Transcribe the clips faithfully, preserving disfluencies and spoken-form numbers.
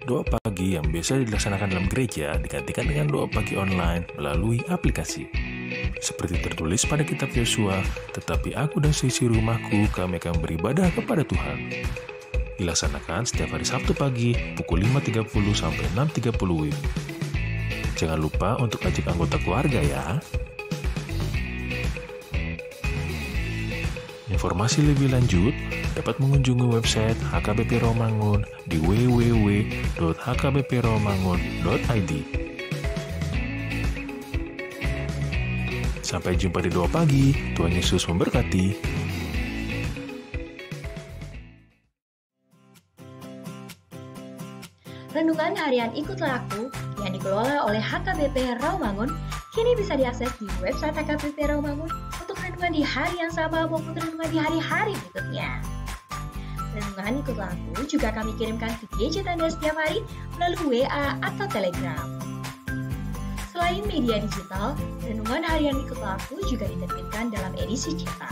Doa pagi yang biasa dilaksanakan dalam gereja digantikan dengan doa pagi online melalui aplikasi. Seperti tertulis pada kitab Yosua, "Tetapi aku dan seisi rumahku, kami akan beribadah kepada Tuhan." Dilaksanakan setiap hari Sabtu pagi pukul lima tiga puluh sampai enam tiga puluh W I B. Jangan lupa untuk ajak anggota keluarga ya. Informasi lebih lanjut dapat mengunjungi website H K B P Rawamangun di w w w dot h k b p rawamangun dot i d. Sampai jumpa di Doa Pagi. Tuhan Yesus memberkati. Renungan Harian Ikutlah Aku yang dikelola oleh H K B P Rawamangun kini bisa diakses di website H K B P Rawamangun untuk renungan di hari yang sama maupun renungan di hari-hari berikutnya. Renungan Ikutlah Aku juga kami kirimkan ke gadget Anda setiap hari melalui W A atau Telegram. Selain media digital, Renungan Harian Ikutlah Aku juga diterbitkan dalam edisi cetak.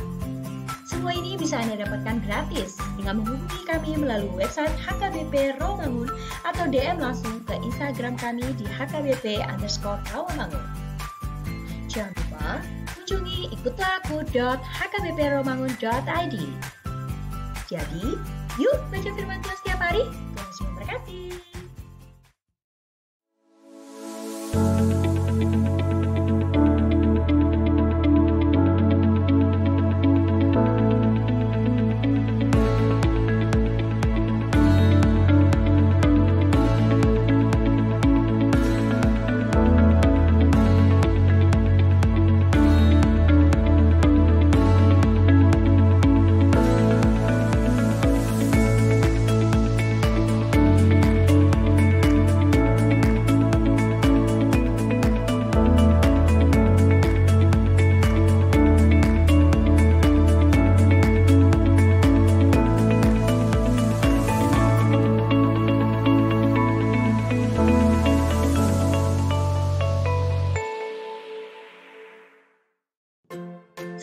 Semua ini bisa Anda dapatkan gratis dengan menghubungi kami melalui website H K B P Rawamangun atau D M langsung ke Instagram kami di H K B P underscore Rawamangun. Jangan lupa kunjungi ikutlah aku dot h k b p rawamangun dot i d. Jadi, yuk baca firman Tuhan setiap hari. Tuhan Yesus memberkati.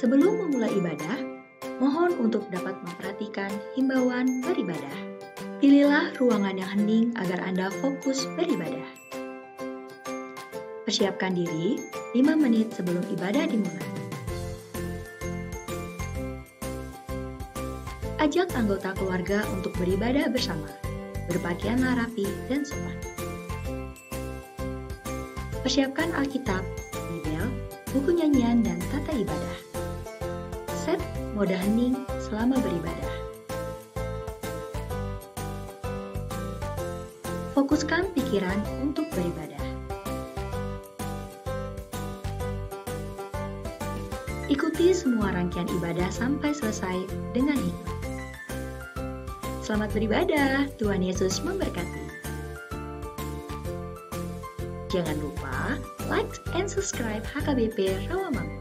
Sebelum memulai ibadah, mohon untuk dapat memperhatikan himbauan beribadah. Pilihlah ruangan yang hening agar Anda fokus beribadah. Persiapkan diri lima menit sebelum ibadah dimulai. Ajak anggota keluarga untuk beribadah bersama. Berpakaianlah rapi dan sopan. Persiapkan Alkitab, Bibel, buku nyanyian, dan tata ibadah. Set mode hening selama beribadah. Fokuskan pikiran untuk beribadah. Ikuti semua rangkaian ibadah sampai selesai dengan hikmat. Selamat beribadah, Tuhan Yesus memberkati. Jangan lupa like and subscribe H K B P Rawamangun.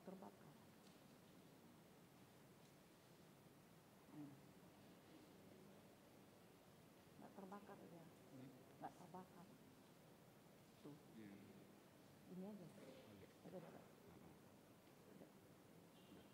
Terbakar. Hmm. Nggak terbakar dia. Hmm. Nggak terbakar. Tuh. Iya. Ini aja. Agak. Agak, agak. Heeh. Agak. Udah. Udah.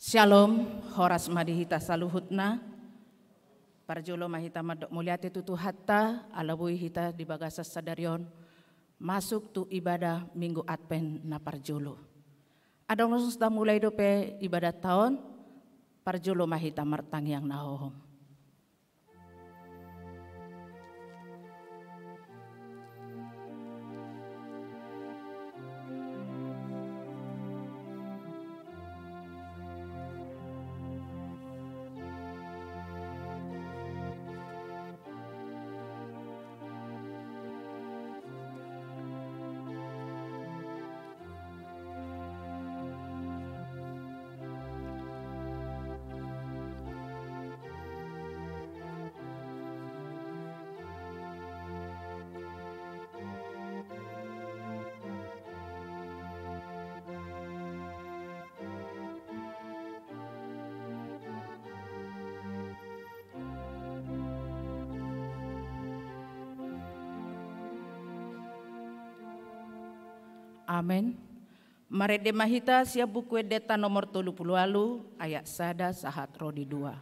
Syalom, horas ma di hita saluhutna. Parjolo ma hita mandok mauliate tu Tuhanta, ala boi hita di bagasan sadari on masuk tu ibadah Minggu Advent na parjolo. Adong dos tamulai dope ibadatta on, parjolo ma hita martangiang na hohom. Amen. Marende ma hita sian Buku Endenta nomor tolu pulu ualu, ayat sada sahat ro di dua.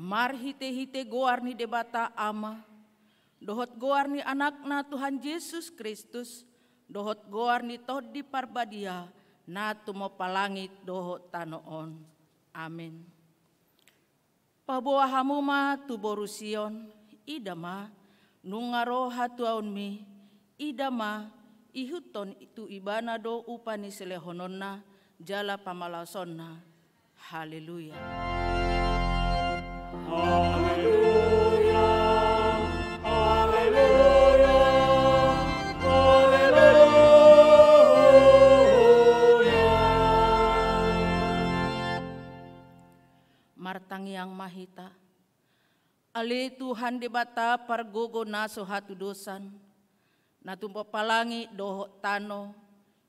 Marhitehite goar ni Debata Ama, dohot goar ni Anakna Tuhan Jesus Kristus, dohot goar ni Tondi Parbadia, na tumompa langit dohot tano on. Amen. Paboa hamu ma tu boru Sion, ida ma, nunga ro hatuaonmi, ida ma, ihuthon tu ibana do upa ni silehononna, jala pamalaosonna. Haleluya. Haleluya, haleluya, haleluya. Ale Tuhan Debata pargogo na so hatudosan, na tumompa langit dohot tano,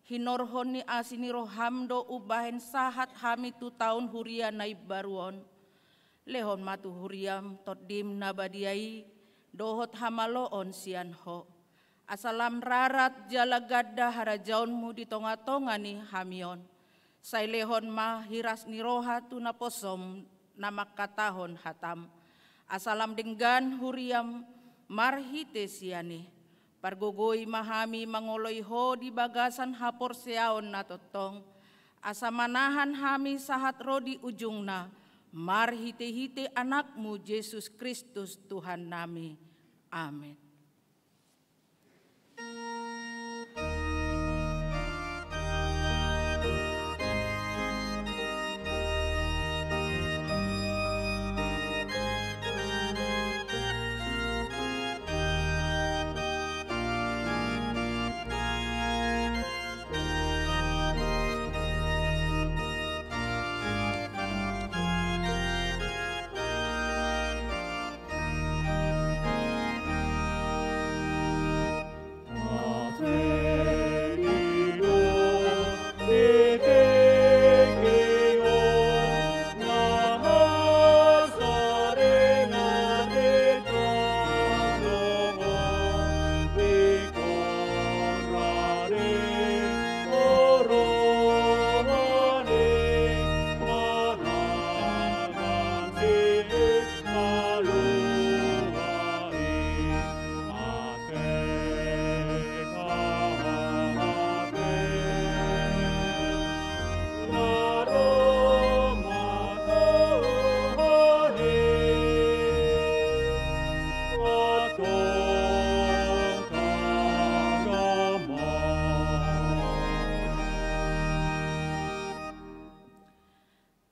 hinorhon ni asi ni roham do umbahen sahat hami tu taon huria na imbaru on. Lehon ma tu huriam Tondim na badia i, dohot hamaloon sian Ho. Asa lam rarat jala ganda harajaonmu di tonga-tonga ni hami on. Sai lehon ma hiras ni roha tu naposom na mangkatahon hatam. Asa lam denggan huriam marhite sian i. Pargogoi ma hami mangoloi Ho di bagasan haporseaon na tongtong. Asa manahan hami sahat ro di ujungna, marhite-hite Anakmu Jesus Kristus Tuhan nami. Amen.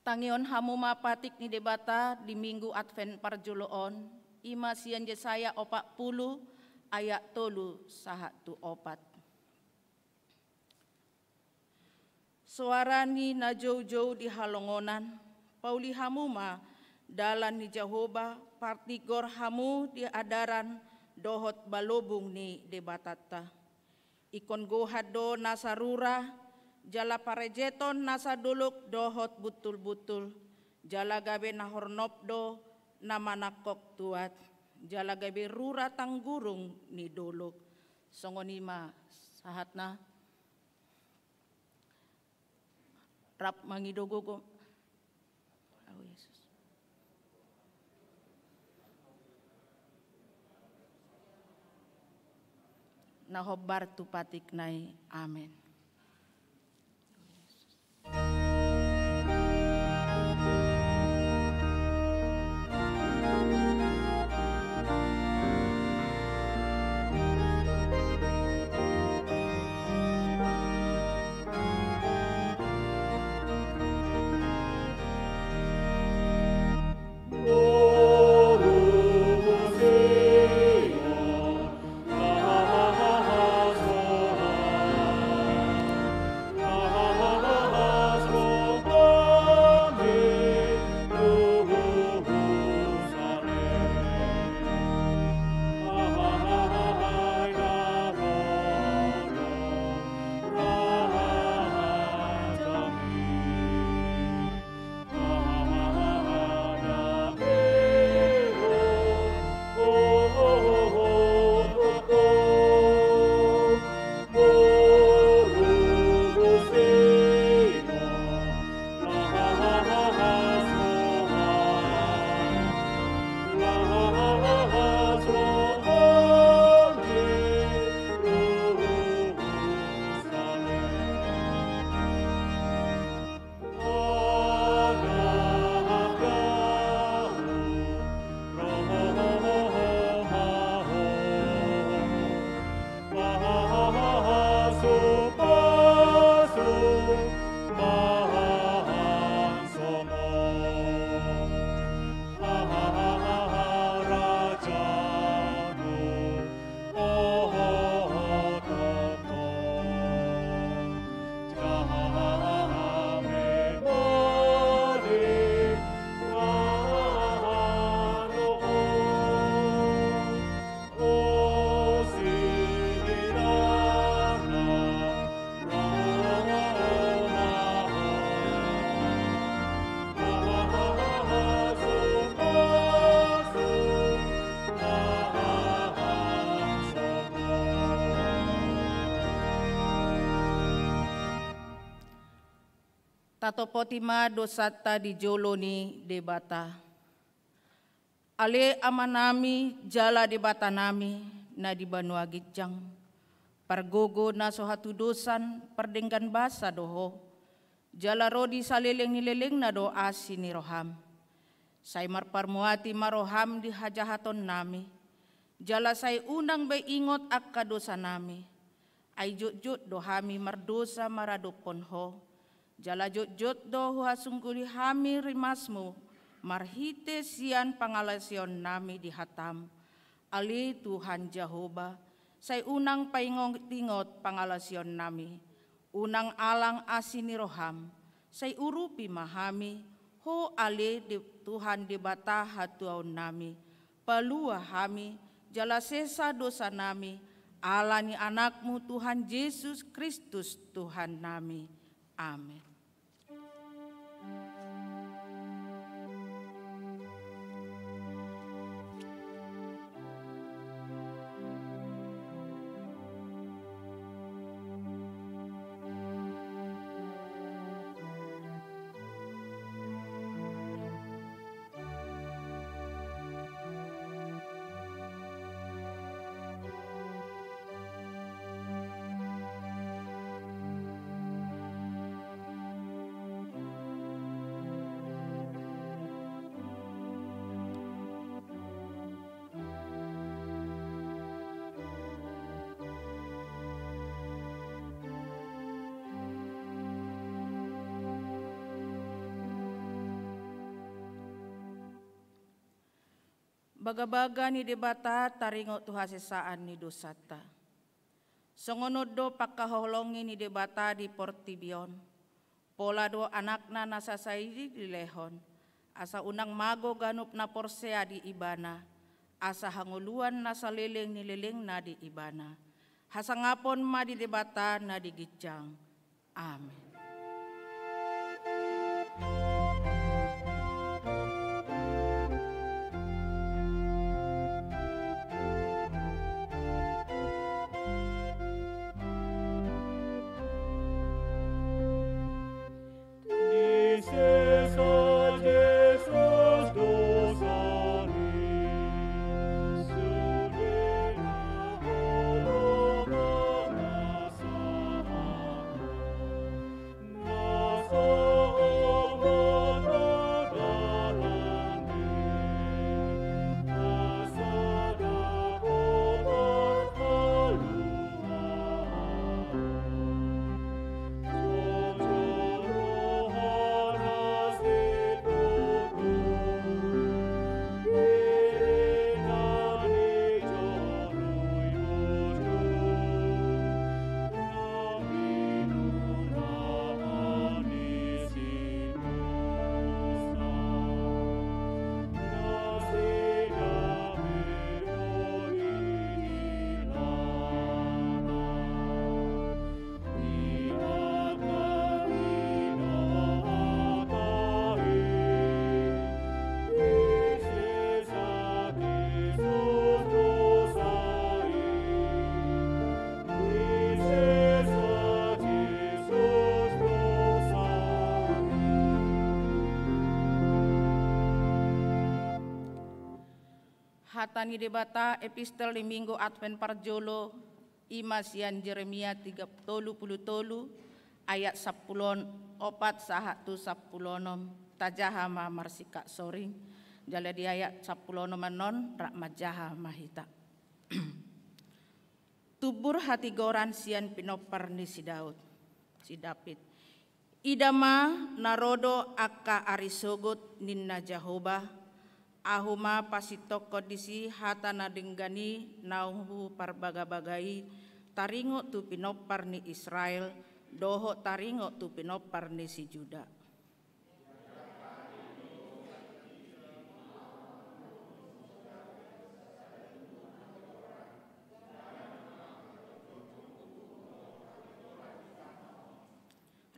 Tangihon hamu ma patik ni Debata di Minggu Advent parjolo on, i ma sian Jesaya opat pulu ayat tolu sahat tu opat. Soara ni na joujou di halongonan, pauli hamu ma dalan ni Jahowa, partigor hamu di adaran dohot balobung ni Debatanta. Ingkon gohan do nasa rura, jala parejeton nasa dolok dohot buntulbuntul, jala gabe na hornop do na manangkok tuat, jala gabe rura tanggurung ni dolok. Songon i ma sahatna. Rap mangido gogo. Au Yesus. Na hombar tu patikna i. Amen. Tatopoti ma dosanta di jolo ni Debata. Ale Amanami jala Debatanami na di banua ginjang, pargogo na so hatudosan, pardenggan basa do Ho, jala ro di saleleng ni lelengna do asi ni roham. Sai marparmuati ma roham di hajahatonnami, jala sai unang be ingot angka dosanami. Ai jotjot do hami mardosa maradophon Ho, jala jotjot do huhasungkuli hami rimasmu marhite sian pangalaosionnami di hatam. Ale Tuhan Jahowa, sai unang paingotingot pangalaosionnami, unang alang asi ni roham, sai urupi ma hami, Ho ale De-, Tuhan Debata hatuaonnami, palua hami, jala sesa dosanami, ala ni Anakmu Tuhan Jesus Kristus Tuhannami. Amen. Bagabaga ni Debata taringot tu hasesaan ni dosanta. Songon on do pangkaholongi ni Debata di portibi on. Pola do Anakna na sasada i dilehon, asa unang mago ganup na porsea di Ibana, asa hangoluan na saleleng ni lelengna di Ibana. Hasangapon ma di Debata na di ginjang. Amen. Hata ni Debata, epistel di Minggu Advent parjolo, i ma sian Jeremia tiga, tolu pulu tolu, ayat sampulu opat sahat tu sampulu onom. Tajaha ma marsikap soring, jala di ayat sampulu onom annon rap manjaha ma hita. Tumbur hatigoran sian pinompar ni si Daud, si David. Ida ma, na ro do angka ari sogot, ninna Jahowa, ahu ma pasintongkon disi hata na denggan i naung huparbagabaga i, taringot tu pinompar ni Israel, dohot taringot tu pinompar ni si Juda.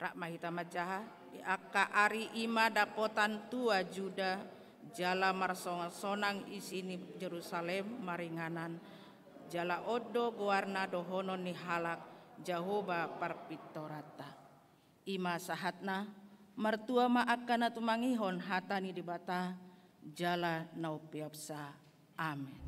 Rap ma hita manjaha. Di angka ari i ma dapotan tua Juda, jala marsonang-sonang isi ni Jerusalem maringanan, jala on do goarna dohonon ni halak, Jahowa parpintoranta. I ma sahatna. Martua ma angka na tumangihon hata ni Debata jala na umpeopsa. Amen.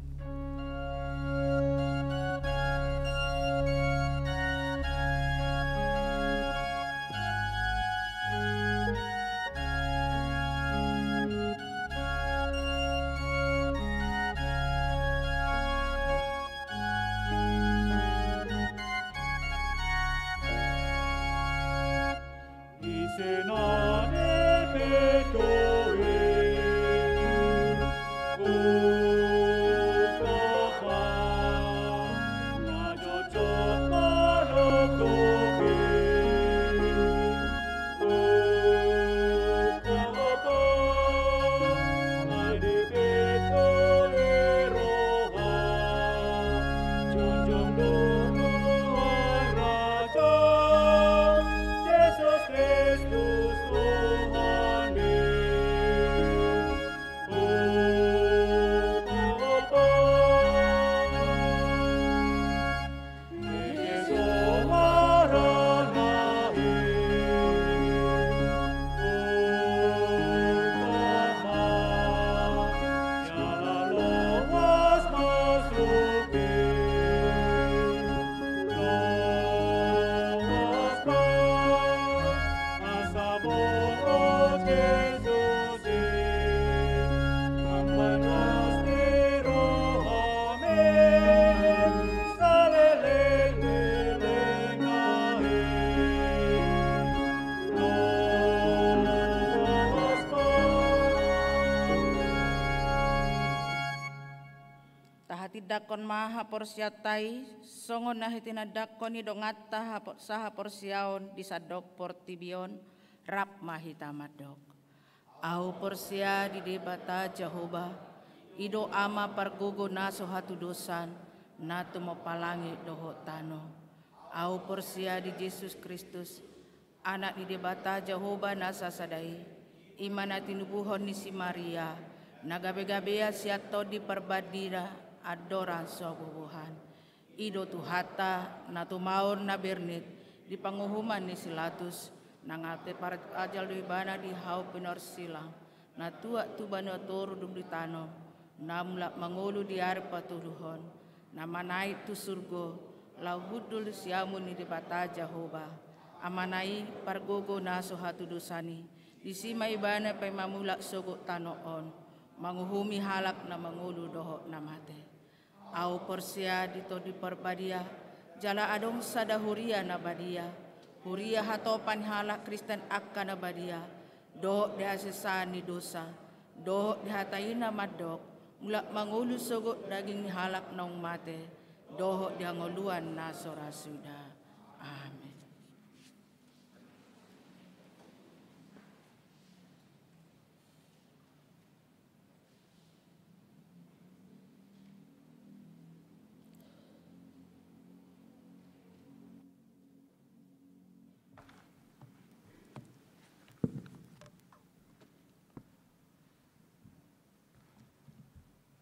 Tahatindangkon ma haporseaonta i, songon na hitinandangkon ni donganta hapo-, sahaporseaon di sandok portibi on, rap ma hita mandok. Ahu porsea di Debata Jahowa, i do Ama pargogo na so hatudosan, na tumompa langit dohot tano. Ahu porsea di Jesus Kristus, Anak ni Debata Jahowa na sasada i, i ma na tinubuhon ni si Maria, na gabegabean sian Tondi Parbadia, andorang so bubuhan. I do Tuhanta, na tumaon na bernit, di panguhuman ni si Latus, na mate parajal do ibana di hau pinorsilang, na tuat tu banua toru dung ditanom, na mulak mangolu di ari patoluhon, na manaek tu surgo, laho hundul di siamun ni Debata Jahowa, Amana i pargogo na so hatudosan i, disi ma ibana paima mulak sogot tano on, manguhumi halak na mangolu dohot na mate. Ahu porsea di Tondi Parbadia, jala adong sada huria na badia, huria hatopan ni halak Kristen angka na badia, dohot di hasesaan ni dosa, dohot di hata i na mandok, mulak mangolu sogot daging ni halak naung mate, dohot di hangoluan na so ra suda. Amen.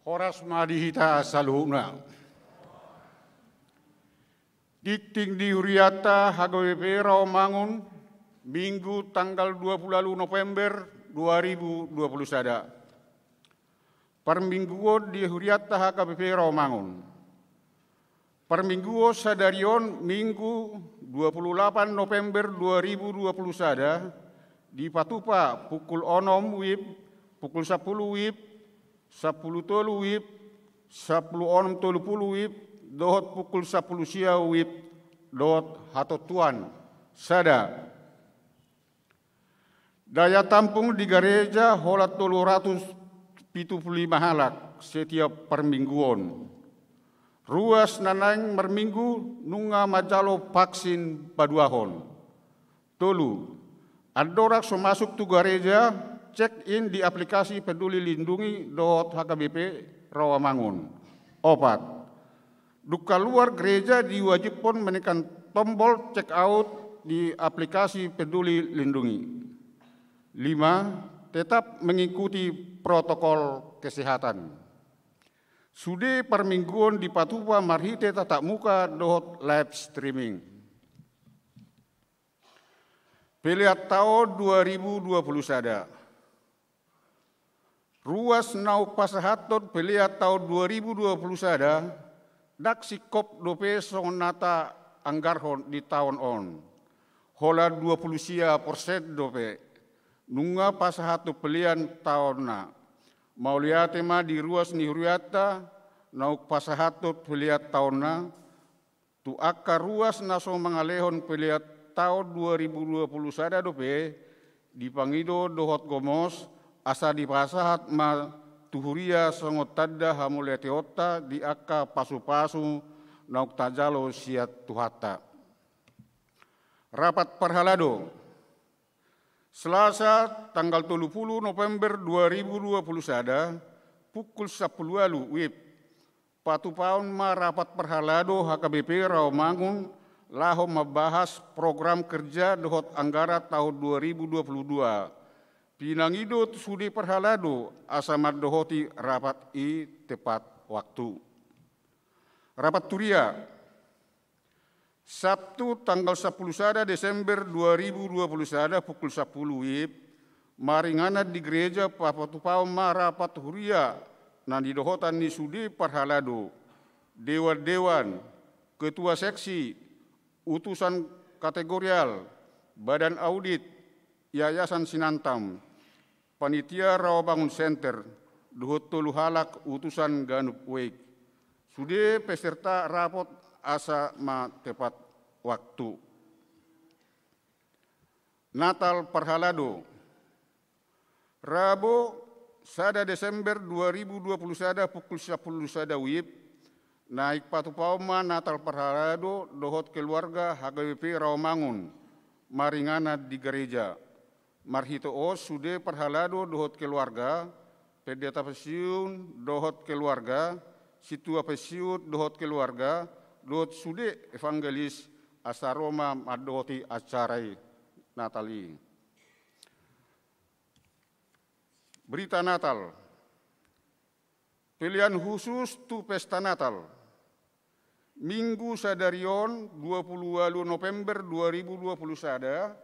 Horas ma di hita saluhutna. Tingting di hurianta H K B P Rawamangun, Minggu tanggal dua puluh ualu November dua ribu dua puluh sada. Parmingguon di hurianta H K B P Rawamangun. Parmingguon sadari on Minggu dua puluh delapan November dua ribu dua puluh sada, dipatupa pukul onom wib, pukul sampulu wib, sampulu tolu wib, sampulu onom tolu pulu wib, dohot pukul sampulu sia wib, dohot hatontuan. Sada. Daya tampung di gareja holan tolu ratus pitu pulu lima halak setiap parmingguon. Ruas na naeng marminggu nunga manjalo vaksin paduahon. Tolu. Andorang so masuk tu gareja, check in di aplikasi Peduli Lindungi dohot H K B P Rawamangun. Opat. Dung kaluar gareja diwajibhon menekan tombol check out di aplikasi Peduli Lindungi. Lima, tetap mengikuti protokol kesehatan. Sude parmingguon dipatupa marhite tatap muka dohot live streaming. Pelean taon dua ribu dua puluh sada. Ruas naung pasahathon pelean taon dua ribu dua puluh sada, ndang singkop dope songon na taanggarhon di taon on. Holan dua puluh sia persen dope. Nunga pasahathon pelean taonna. Mauliate ma di ruas ni hurianta, naung pasahathon pelean taonna, tu angka ruas na so mangalehon pelean taon dua ribu dua puluh sada dope, dipangido dohot gomos, asa dipasahat ma tu huria songon tanda hamauliateonta di angka pasupasu naung tajalo sian Tuhanta. Rapat parhalado. Selasa, tanggal tolu puluh November dua ribu dua puluh sada, pukul sampulu ualu WIB. Patupaon ma rapat parhalado H K B P Rawamangun laho mambahas program kerja dohot anggaran taon dua ribu dua puluh dua. Pinangido tu sude parhalado asa mandohoti rapat i tepat waktu. Rapat huria. Sabtu, tanggal sampulu sada Desember dua ribu dua puluh sada, pukul sampulu WIB, maringanan di gereja, papatupaon ma rapat huria na nidohotan ni sude parhalado, dewan-dewan, ketua seksi, utusan kategorial, badan audit, Yayasan Sinantam, panitia Rawamangun Center, dohot tolu halak utusan ganup WIB. Sude peserta rapat asa ma tepat waktu. Natal parhalado. Rabo, sada Desember dua ribu dua puluh sada, pukul sampulu sada WIB, naeng patupaon ma Natal parhalado dohot keluarga H K B P Rawamangun, maringanan di gereja. Marhite on sude parhalado dohot keluarga, pendeta pensiun dohot keluarga, sintua pensiun dohot keluarga, dohot sude evangelis asa ro ma mandohoti acara i, Natal i. Berita Natal. Pelean khusus tu pesta Natal. Minggu sadari on, dua puluh ualu November dua ribu dua puluh sada,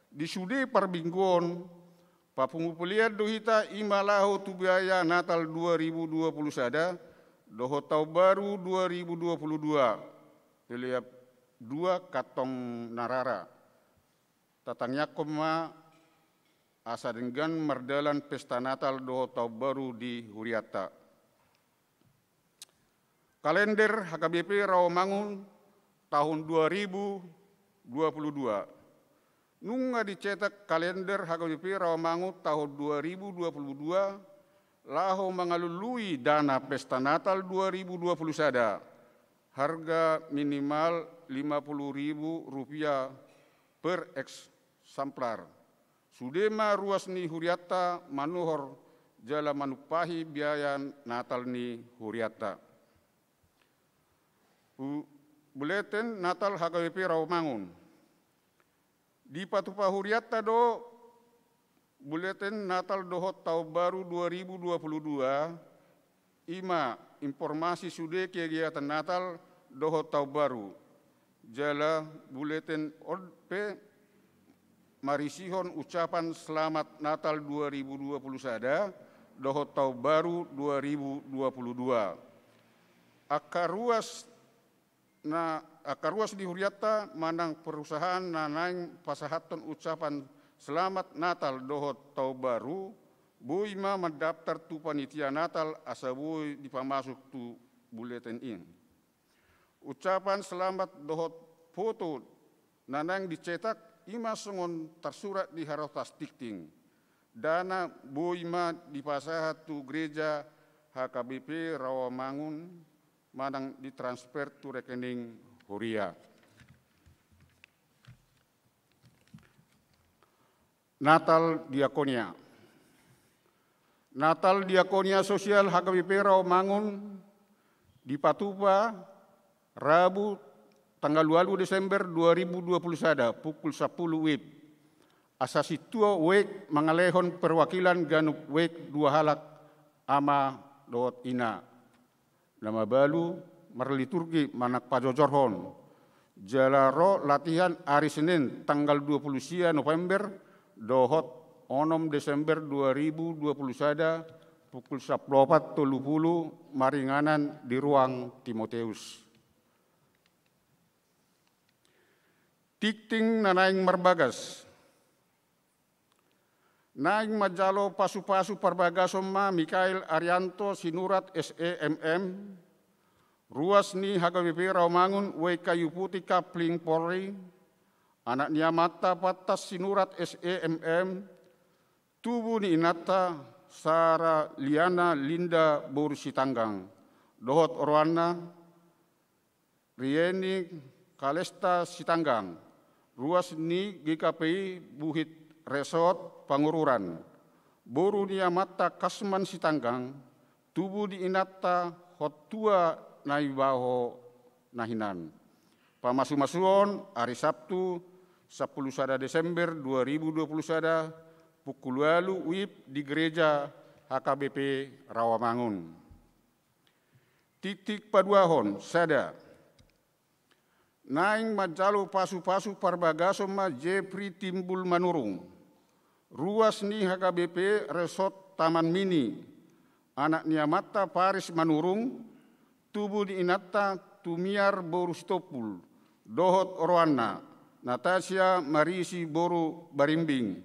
di sude parmingguon, papungu pelean do hita i ma laho tu biaya Natal dua ribu dua puluh sada dohot Taon Baru dua ribu dua puluh dua. Pelean dua kantong na rara. Tatangiangkon ma asa denggan mardalan pesta Natal dohot Taon Baru di hurianta. Kalender H K B P Rawamangun tahun dua ribu dua puluh dua. Nunga dicetak kalender H K B P Rawamangun tahun dua ribu dua puluh dua laho mangalului dana pesta Natal dua ribu dua puluh sada, harga minimal lima puluh ribu rupiah per eksemplar. Sude ma ruas ni hurianta manuhor jala manumpahi biaya Natal ni hurianta. U-, Buleten Natal H K B P Rawamangun. Dipatupa hurianta do Buleten Natal dohot Taon Baru dua ribu dua puluh dua, i ma informasi sude kegiatan Natal dohot Taon Baru. Jala buleten on pe marisihon ucapan Selamat Natal dua ribu dua puluh sada dohot Taon Baru dua ribu dua puluh dua. Angka ruas na, angka ruas ni hurianta manang perusahaan na naeng pasahathon ucapan Selamat Natal dohot Taon Baru, boi ma mandaftar tu panitia Natal asa boi dipamasuk tu buleten i. Ucapan selamat dohot foto na naeng dicetak i ma songon tarsurat di harotas tingting. Dana boi ma dipasahat tu gereja H K B P Rawamangun manang ditransfer tu rekening huria. Natal Diakonia. Natal Diakonia Sosial H K B P Rawamangun dipatupa Rabu tanggal ualu Desember dua ribu dua puluh sada pukul sampulu WIB. Asa sintua WIB mangalehon perwakilan ganup WIB dua halak, ama dohot ina, na mabalu marliturgi manang pajojorhon. Jala ro latihan ari Senin tanggal dua puluh sia November dohot onom Desember dua ribu dua puluh sada pukul sampulu opat tolu pulu maringanan di ruang Timoteus. Tingting na naeng marbagas. Naeng manjalo pasupasu parbagason ma Mikael Arianto Sinurat S E M M, ruas ni H K B P Rawamangun, U I Kayu Putih, Kapling, Polri, anak ni amanta Pattas Sinurat S E M M, tubu ni inanta Sara Liana Linda boru Sitanggang, dohot oroanna, Rieni Kalesta Sitanggang, ruas ni G K P I Buhit Resort Pangururan, boru ni amanta Kasman Sitanggang, tubu ni inanta hot tua na ibaho na hinan. Pamasumasuon ari Sabtu sampulu sada Desember dua ribu dua puluh sada pukul ualu W I B di Gereja H K B P Rawamangun. Tingting paduahon, sada. Naeng manjalo pasupasu parbagason ma Jeffrey Timbul Manurung, ruas ni H K B P Resort Taman Mini, anak ni amanta Paris Manurung, tubu ni inanta Tumiar boru Sitompul, dohot oroanna, Natasia Marisi boru Barimbing,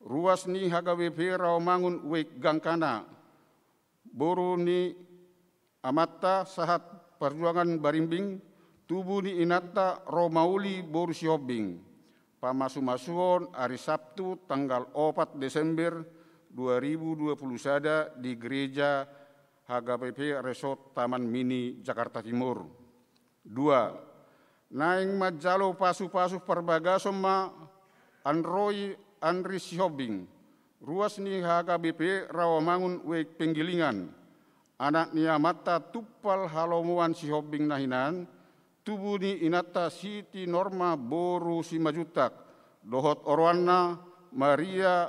ruas ni H K B P Rawamangun U I Gangkana, boru ni amanta sahat parjuangan Barimbing, tubu ni inanta Romauli boru Sihombing. Pamasumasuon ari Sabtu tanggal opat Desember dua ribu dua puluh sada di Gereja H K B P Resort Taman Mini, Jakarta Timur. Dua. Naeng manjalo pasupasu parbagason ma Anroi Anri Sihombing, ruas ni H K B P Rawamangun U I Penggilingan, anak ni amanta Tumpal Halomoan Sihombing na hinan, tubu ni inanta Siti Norma boru Simanjuntak, dohot oroanna Maria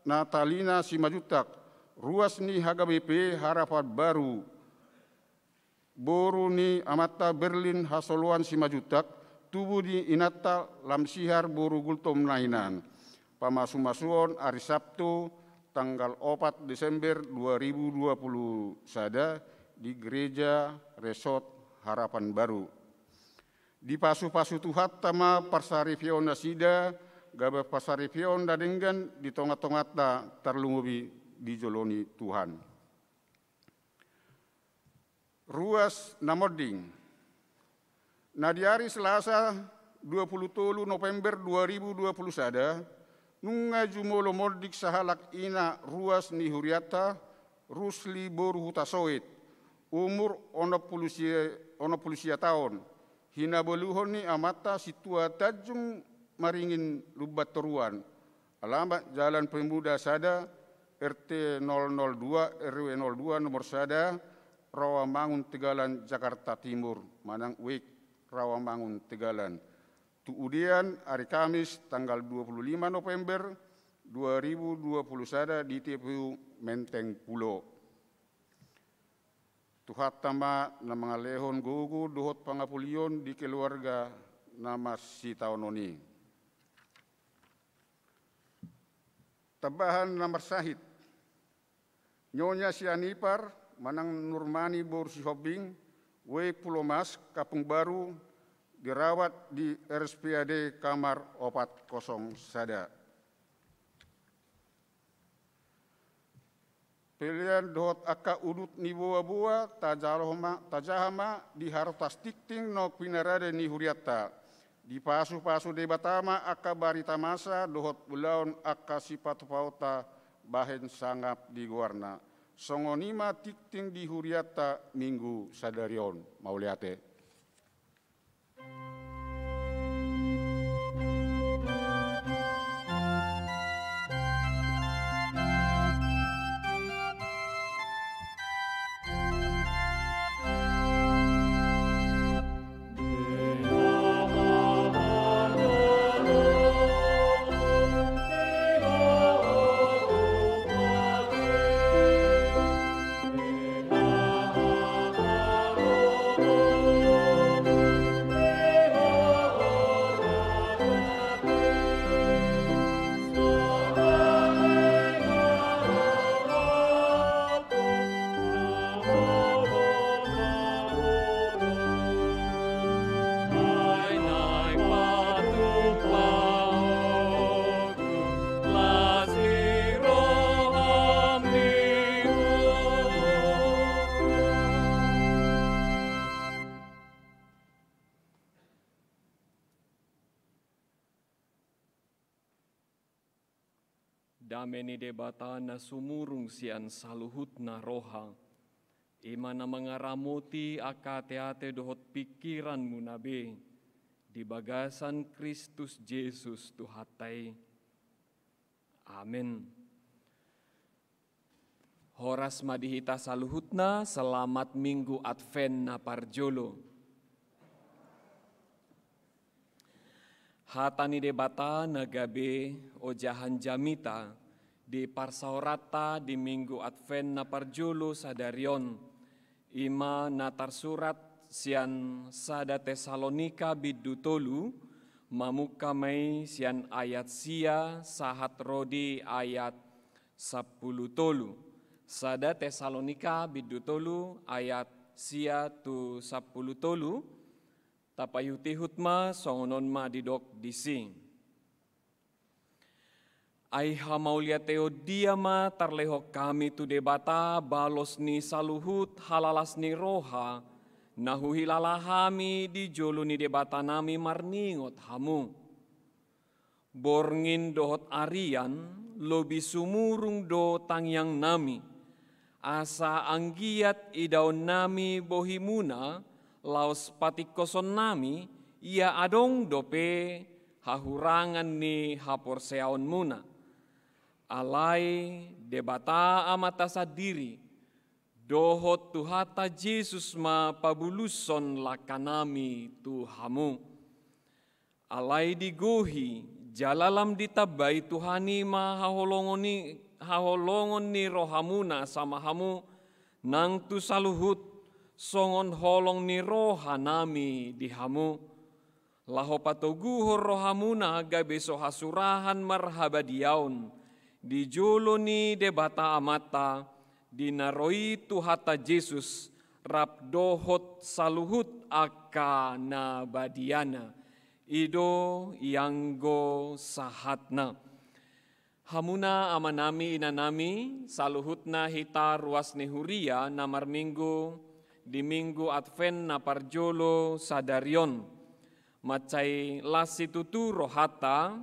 Natalina Simanjuntak, ruas ni H K B P Harapan Baru, boru ni amanta Berlin Hasoloan Simanjuntak, tubu ni inanta Lamsihar boru Gultom na hinan. Pamasumasuon ari Sabtu tanggal opat Desember dua ribu dua puluh sada di Gereja Resort Harapan Baru. Dipasupasu Tuhanta ma parsaripeon nasida, gabe parsaripeon na denggan di tongatonganta, tarlumobi di jolo ni Tuhan. Ruas na monding. Na di ari Selasa dua puluh tolu November dua ribu dua puluh sada, nunga jumolo monding sahalak ina ruas ni hurianta, Rusli boru Hutasoit, umur onom pulu sia, onom pulu sia taon, hinaboluhon ni amanta Sintua Tanjung Maringin Lumbantoruan, alamat Jalan Pemuda sada, R T nol nol dua, R W nol dua, nomor sada, Rawamangun Tegalan, Jakarta Timur, manang U I Rawamangun Tegalan. Tu udean ari Kamis tanggal dua puluh lima November dua ribu dua puluh sada di T P U Menteng Pulo. Tuhanta ma na mangalehon gogo dohot pangapulion di keluarga na marsitaonon i. Tambahan na marsahit. Nyonya Sianipar manang Nurmani boru Sihombing, W Pulomas, Kampung Baru, dirawat di R S P A D kamar opat kosong sada. Pelean dohot angka udut ni boaboa tajalo ma, tajaha ma di harotas tingting nang pinarade ni hurianta. Dipasupasu Debata ma angka barita masa dohot ulaon angka sipatupaonta bahen sangap di goarna. Songon i ma tingting di hurianta minggu sadari on. Mauliate. Dame ni Debata na sumurung sian saluhutna roha, i ma na mangaramoti angka ateate dohot pingkiranmuna be, di bagasan Kristus Jesus Tuhanta i. Amen. Horas ma di hita saluhutna, selamat Minggu Advent na parjolo. Hata ni Debata na gabe ojahan jamita di parsaoranta di Minggu Advent na parjolo sadari on, i ma na tarsurat sian sada Tesalonika bindu tolu, mamungka ma i sian ayat sia sahat ro di ayat sampulu tolu. Sada Tesalonika bindu tolu ayat sia tu sampulu tolu. Tapaihut-ihut ma, songon on ma didok disi. Ai hamauliateon dia ma tarlehon hami tu Debata, balos ni saluhut halalas ni roha, na huhilala hami di jolo ni Debatanami marningot hamu. Borngin dohot arian, lobi sumurung do tangiangnami, asa anggiat idaonnami bohimuna laos patingkosonnami, ia adong dope hahurangan ni haporseaonmuna. Alai Debata Amanta sandiri dohot Tuhanta Jesus ma pabulushon langkanami tu hamu. Alai digohi jala lam ditambai Tuhan i ma haholongon ni, haholongon ni rohamuna sama hamu nang tu saluhut, songon holong ni rohanami di hamu, laho patoguhon rohamuna gabe so hasurahan marhabadiaon di jolo ni Debata Amanta, di na ro i Tuhanta Jesus, rap dohot saluhut angka na badiana. I do ianggo sahatna. Hamuna amanami, inanami, saluhutna hita ruas ni huria na marminggu di Minggu Advent na parjolo sadari on. Mansai las situtu rohanta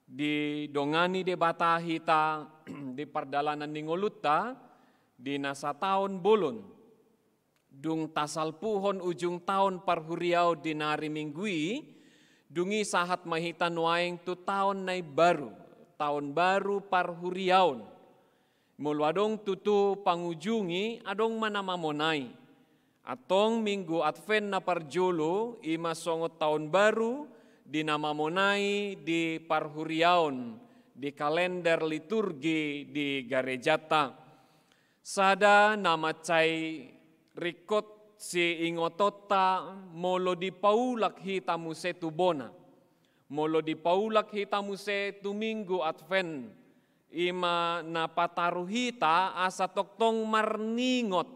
didongani Debata hita di pardalanan ni ngolunta di na sataon bolon. Dung tasalpuhon ujung taon parhuriaon di na ari Minggu i, dung i sahat ma hita nuaeng tu taon na imbaru, taon baru parhuriaon. Molo adong tutu pangujungi, adong ma na mamonai. Antong Minggu Advent na parjolo, i ma songon taon baru di na mamonai di parhuriaon, di kalender liturgi di garejanta. Sada na mansai ringkot siingotonta molo dipaulak hita muse tu bona. Molo dipaulak hita muse tu Minggu Advent, i ma na pataru hita asa tongtong marningot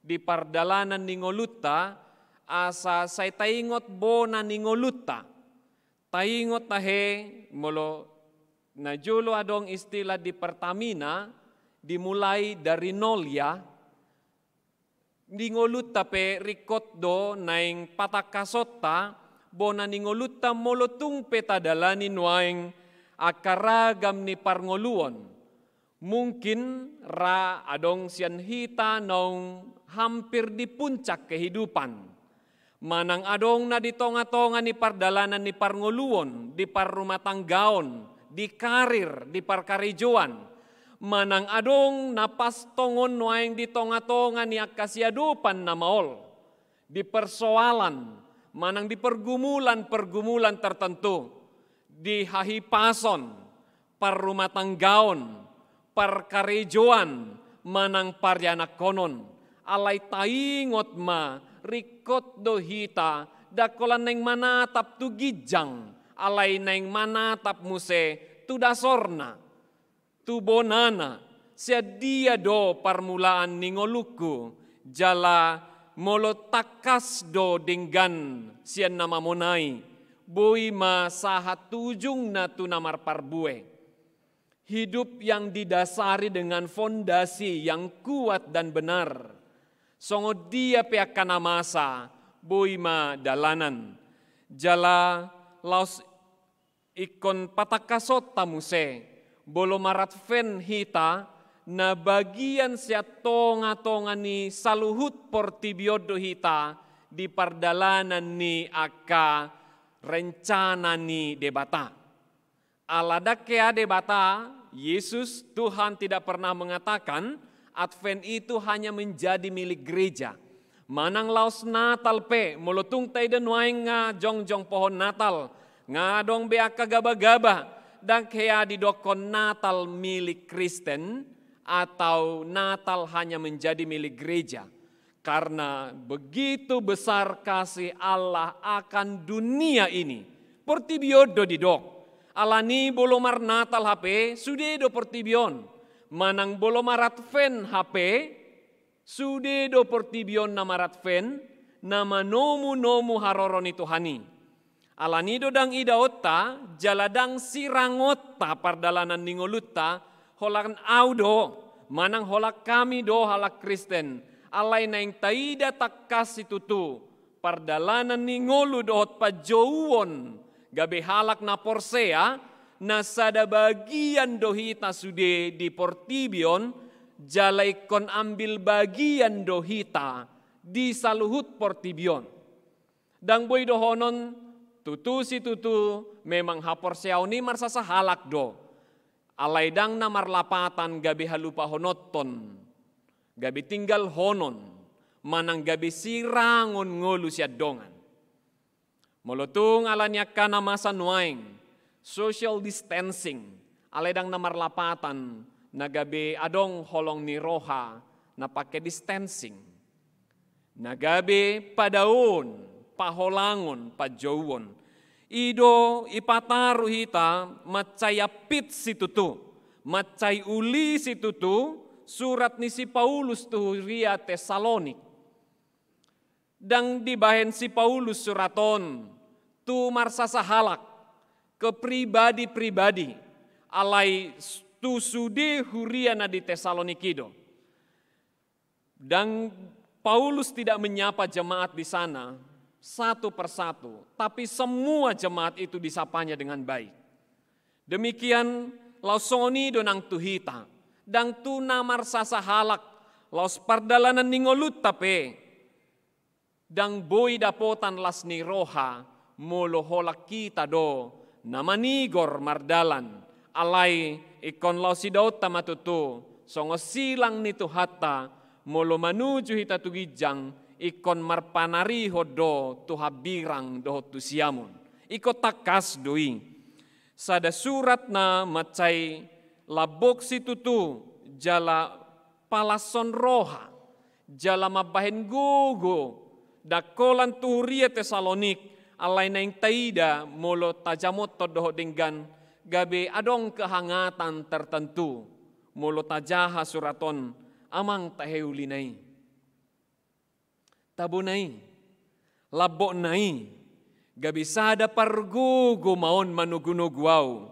di pardalanan ni ngolunta, asa sai taingot bona ni ngolunta. Taingot tahe, molo na jolo adong istilah di Pertamina, dimulai dari nol ya. Di ngolunta pe ringkot do naeng patangkasonta, bona ni ngolunta molo tung pe tadalani nuaeng angka ragam ni parngoluon. Mungkin ra adong sian hita naung hampir di puncak kehidupan. Manang adong na di tonga-tonga ni pardalanan ni parngoluon, di parrumatanggaon, di karir, di parkarejoan. Manang adong na pas tongon nuaeng di tonga-tonga ni angka siadopan na maol, di persoalan, manang di pergumulan-pergumulan tertentu, di hahipason, parrumatanggaon, parkarejoan, manang parianakhonon. Alai taingot ma, ringkot do hita, ndang holan naeng manatap tu ginjang, alai naeng manatap muse tu dasorna, tu bonana, sian dia do parmulaan ni ngolungku, jala molo tangkas do denggan sian na mamonai, boi ma sahat tu ujungna tu na marparbue. Hidup yang didasari dengan fondasi yang kuat dan benar. Songon dia pe angka na masa, boi ma dalanan. Jala laos ingkon patangkasonta muse, Molo maradvent hita, na bagian sian tonga-tonga ni saluhut portibi on do hita di pardalanan ni angka rencana ni Debata. Ala ndang hea Debata, Yesus, Tuhan tidak pernah mengatakan Advent itu hanya menjadi milik gereja. Manang laos Natal pe, molo tung taida nuaeng nga jongjong pohon Natal, nga adong be angka gabagaba, ndang hea didokkon Natal milik Kristen atau Natal hanya menjadi milik gereja. Karena begitu besar kasih Allah akan dunia ini. Portibi on do didok. Alani molo marnatal hape, sude do portibi on. Manang molo maradvent hape, sude do portibi on na maradvent, na manomu-nomu haroro ni Tuhan i. Alani do ndang idaonta, jala ndang sirangonta pardalanan ni ngolunta, holan au do, manang holan hami do halak Kristen, alai naeng taida tangkas situtu, pardalanan ni ngolu dohot panjouon, gabe halak na porsea, na sada bagian do hita sude di portibi on, jala ingkon ambil bagian do hita di saluhut portibi on. Ndang boi dohonon, tutu situtu memang haporseaon i marsasahalak do. Alai ndang na marlapatan gabe halupahononton, gabe tinggalhonon, manang gabe sirangon ngolu sian dongan. Molo tung alani angka na masa nuaeng, social distancing, alai ndang na marlapatan, na gabe adong holong ni roha, na pake distancing. Na gabe padaoon, paholangon, panjouon. I do ipataru hita mansai ampit situtu, mansai uli situtu, surat ni si Paulus tu huria Tessalonik. Ndang dibahen si Paulus surat on, tu marsasahalak, ke pribadi-pribadi, alai s-, tu sude huria na di Tessalonik i do. Dan Paulus tidak menyapa jemaat di sana satu persatu, tapi semua jemaat itu disapanya dengan baik. Demikian, laos songon i do nang tu hita, ndang tu na marsasahalak, laos pardalanan ni ngolunta pe, ndang boi dapotan las ni roha, molo holan hita do na manigor mardalan, alai ingkon laos idaonta ma tutu, songon silang ni Tuhanta, molo manuju hita tu ginjang, ingkon marpanarihon do tu hambirang dohot tu siamun. Ingkon tangkas do i. Sada surat na mansai lambok situtu jala palashon roha, jala mambahen gogo, ndang holan tu huria Tessalonik, alai naeng taida molo tajamothon dohot denggan, gabe adong kehangatan tertentu, molo tajaha surat on, amang tahe ulina i. Tabona i, lambokna i, gabe sada pargogo ma on manogunogu au,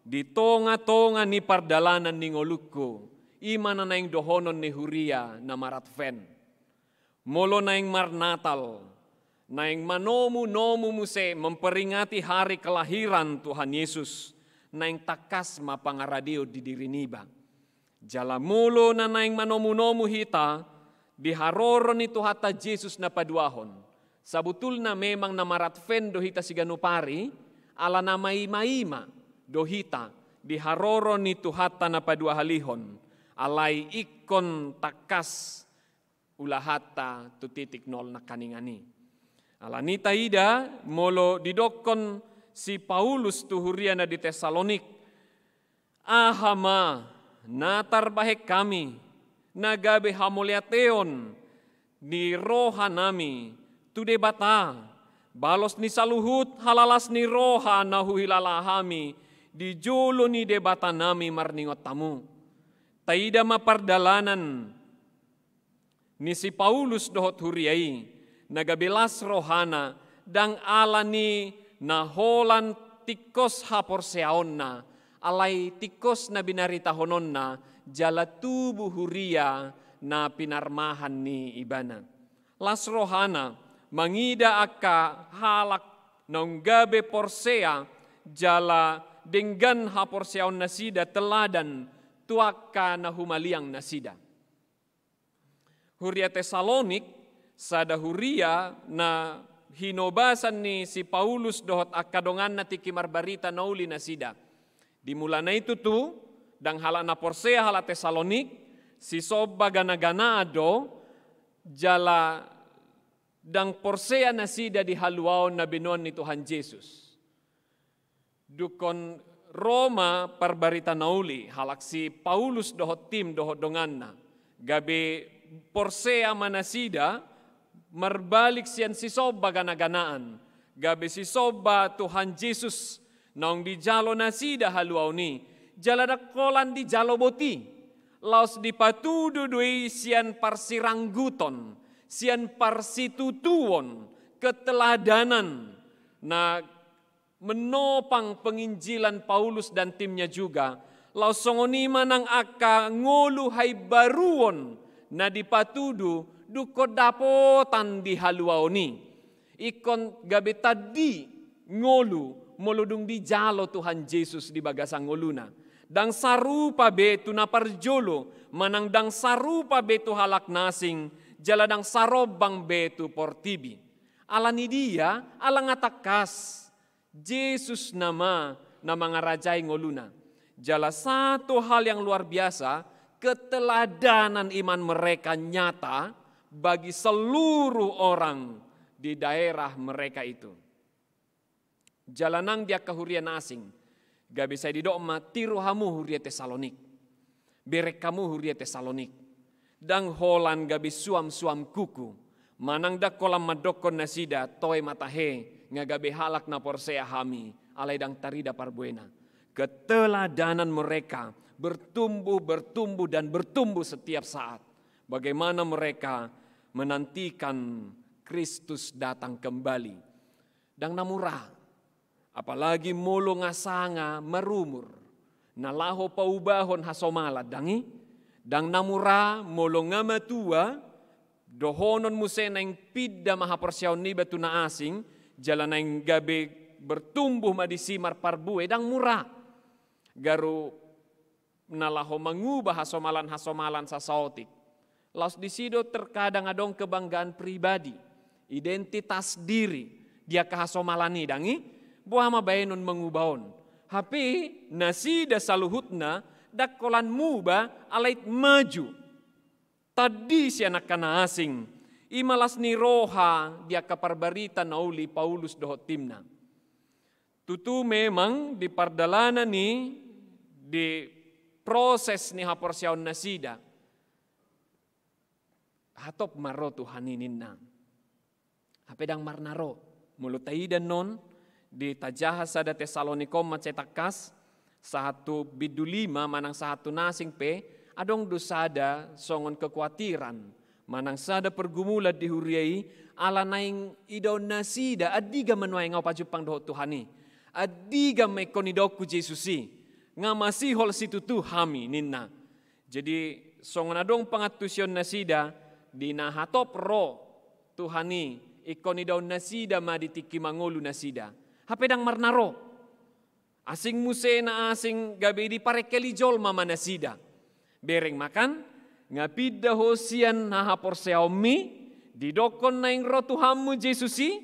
di tongatonga ni pardalanan ni ngolungku, i ma na naeng dohonon ni huria na maradvent. Molo naeng marnatal, naeng manomunomu muse memperingati hari kelahiran Tuhan Yesus, naeng tangkas ma pangaradeon di diri niba. Jala molo na naeng manomunomu hita, di haroro ni Tuhanta Jesus na paduahon. Sabutulna memang na maradvent do hita siganup ari, ala na maimaima do hita, di haroro ni Tuhanta na paduahalihon, alai ingkon tangkas ulahanta tu titik nol nangkaningan i. Alani taida, molo didokkon si Paulus tu huria na di Tessalonik, aha ma na tarbahen hami, na gabe hamauliateon ni rohanami tu Debata, balos ni saluhut halalas ni roha na huhilala hami di jolo ni Debatanami marningot hamu. Taida ma pardalanan ni si Paulus dohot huria i, na gabe las rohana, ndang ala ni na holan tingkos haporseaonna, alai tingkos na binaritahononna, jala tubu huria na pinarmahan ni ibana. Las rohana, mangida angka halak naung gabe porsea, jala denggan haporseaon nasida teladan tu angka na humaliang nasida. Huria Tesalonik, sada huria na hinobasan ni si Paulus dohot angka donganna tingki marbarita na uli nasida. Di mulana i tutu, ndang halak na porsea halak Tesalonik, sisomba gana-ganaan do, jala ndang porsea nasida di haluaon na binoan ni Tuhan Jesus. Dungkon ro ma parbarita na uli, halak si Paulus dohot tim dohot donganna. Gabe porsea ma nasida, marbalik sian sisomba gana-ganaan. Gabe sisomba Tuhan Jesus, naung dijalo nasida haluaon i. Jala ndang holan dijalo boti. Laos dipatudu do i sian parsirangguton, sian parsitutuon, keteladanan. Na menopang penginjilan Paulus dan timnya juga, laos songon i ma nang angka ngolu haimbaruon na dipatudu dungkon dapotan di haluaon i. Ingkon gabe tandi ngolu molo dung dijalo Tuhan Jesus di bagasan ngoluna. Ndang sarupa be tu na parjolo, manang ndang sarupa be tu halak na asing, jala ndang sarombang be tu portibi. Ala ni dia, ala nga tangkas. Jesus nama na mangarajai ngoluna. Jala satu hal yang luar biasa, keteladanan iman mereka nyata bagi seluruh orang di daerah mereka itu. Jala nang di angka huria na asing, gabe sai didok ma tiru hamu huria Tesalonik. Bereng hamu huria Tesalonik. Ndang holan gabe suam-suam kuku. Manang ndang holan mandokkon nasida, toe ma tahe, nga gabe halak na porsea hami, alai ndang tarida parbuena. Keteladanan mereka bertumbuh, bertumbuh, dan bertumbuh setiap saat. Bagaimana mereka menantikan Kristus datang kembali. Ndang na mura. Apalagi molo nga sanga marumur, na laho paubahon hasomalan, ndang i? Ndang na mura molo nga matua, dohonon muse naeng pinda ma haporseaon niba tu na asing, jala naeng gabe bertumbuh ma disi marparbue, ndang mura. Garu na laho manguba hasomalan-hasomalan sasaotik. Laos disi do terkadang adong kebanggaan pribadi, identitas diri, di angka hasomalan i, ndang i? Boha ma baenon manguba on? Hape nasida saluhutna ndang holan muba, alai maju. Tandi sian angka na asing, i ma las ni roha di angka parbarita na uli Paulus dohot timna. Tutu memang di pardalanan i, di proses ni haporseaon nasida, hatop ma ro Tuhan i ninna. Hape ndang marna ro. Molo taida annon, di tajaha sada Tesalonik on mansai tangkas, sahat tu bindu lima manang sahat tu na asing pe, adong do sada songon kekuatiran manang sada pergumulan di huria i, ala naeng idaon nasida, andigan ma nuaeng ahu pajumpang dohot Tuhan i? Andigan ma ingkon idaonku Jesus i? Nga masihol situtu hami, ninna. Jadi songon adong pangantusion nasida, di na hatop ro Tuhan i, ingkon idaon nasida ma di tingki mangolu nasida. Hape ndang marna ro. Asing muse na asing, gabe diparengkeli jolma ma nasida. Bereng ma kan, nga pinda ho sian hahaporseaonmi, didokkon naeng ro Tuhanmu Jesus i?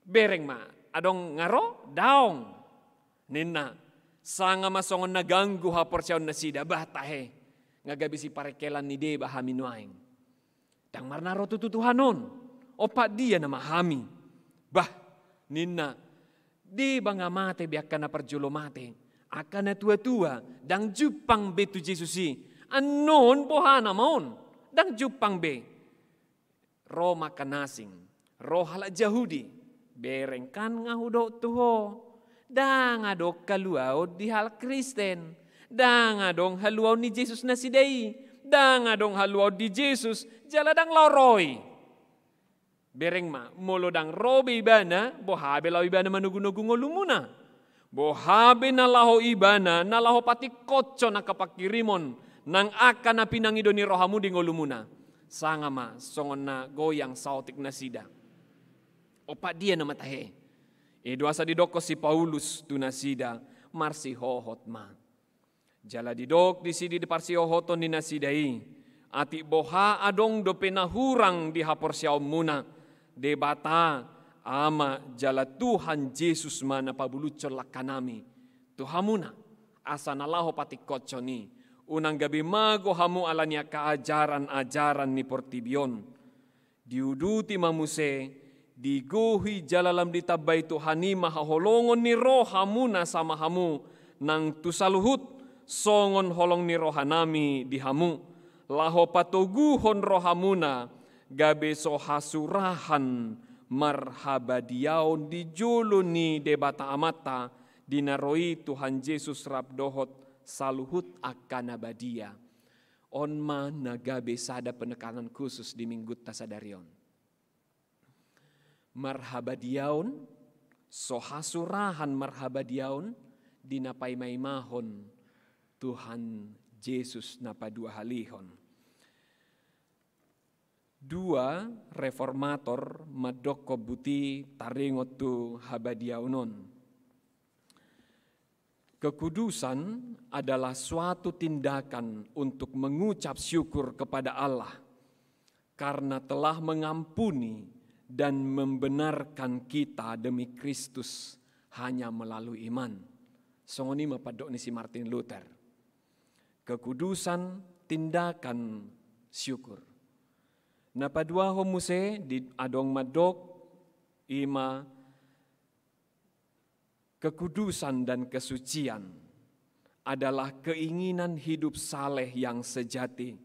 Bereng ma, adong nga ro? Daong. Ninna, sanga ma songon na ganggu haporseaon nasida, bah tahe, nga gabe siparengkelan ni deba hami nuaeng. Ndang marna ro tutu Tuhan on, ompat dia nama hami? Bah, ninna, deba nga mate be angka na parjolo mate, angka na tua-tua, ndang jumpang be tu Jesus i. Annon boha nama on? Ndang jumpang be. Ro ma angka na asing, ro halak Jahudi. Bereng kan nga hudok tu ho, ndang adong haluaon di halak Kristen. Ndang adong haluaon ni Jesus nasida i. Ndang adong haluaon di Jesus, jala ndang laho ro i. Bereng ma, molo ndang ro be ibana, boha be laho ibana manogu-nogu ngolumuna? Boha be na laho ibana, na laho patingkoshon angka pangkirimon, nang angka na pinangido ni rohamu di ngolumuna? Sanga ma songon na goyang saotik nasida. Ompat dia nama tahe? I do asa didokkon si Paulus tu nasida, marsihohot ma. Jala didok disi di parsihohoton ni nasida i, atik boha adong dope na hurang di haporseaonmuna, Debata, Ama jala Tuhan Jesus ma na pabulutshon langkanami tu hamuna, asa na laho patingkothon i, unang gabe mago hamu ala ni angka ajaran-ajaran ni portibi on. Diuduti ma muse, digohi jala lam ditambai Tuhan i ma haholongon ni rohamuna sama hamu nang tu saluhut, songon holong ni rohanami di hamu, laho patoguhon rohamuna gabe so hasurahan marhabadiaon di jolo ni Debata Amanta, di na ro i Tuhan Jesus rap dohot saluhut angka na badia. On ma na gabe sada penekanan khusus di minggunta sadari on. Marhabadiaon, so hasurahan marhabadiaon di na paimaimahon Tuhan Jesus na paduahalihon. Dua reformator mandokkon buti taringot tu habadiaon on. Kekudusan adalah suatu tindakan untuk mengucap syukur kepada Allah karena telah mengampuni dan membenarkan kita demi Kristus hanya melalui iman. Songon i ma pandok ni si Martin Luther. Kekudusan tindakan syukur. Na paduahon muse di adong mandok, ima kekudusan dan kesucian adalah keinginan hidup saleh yang sejati,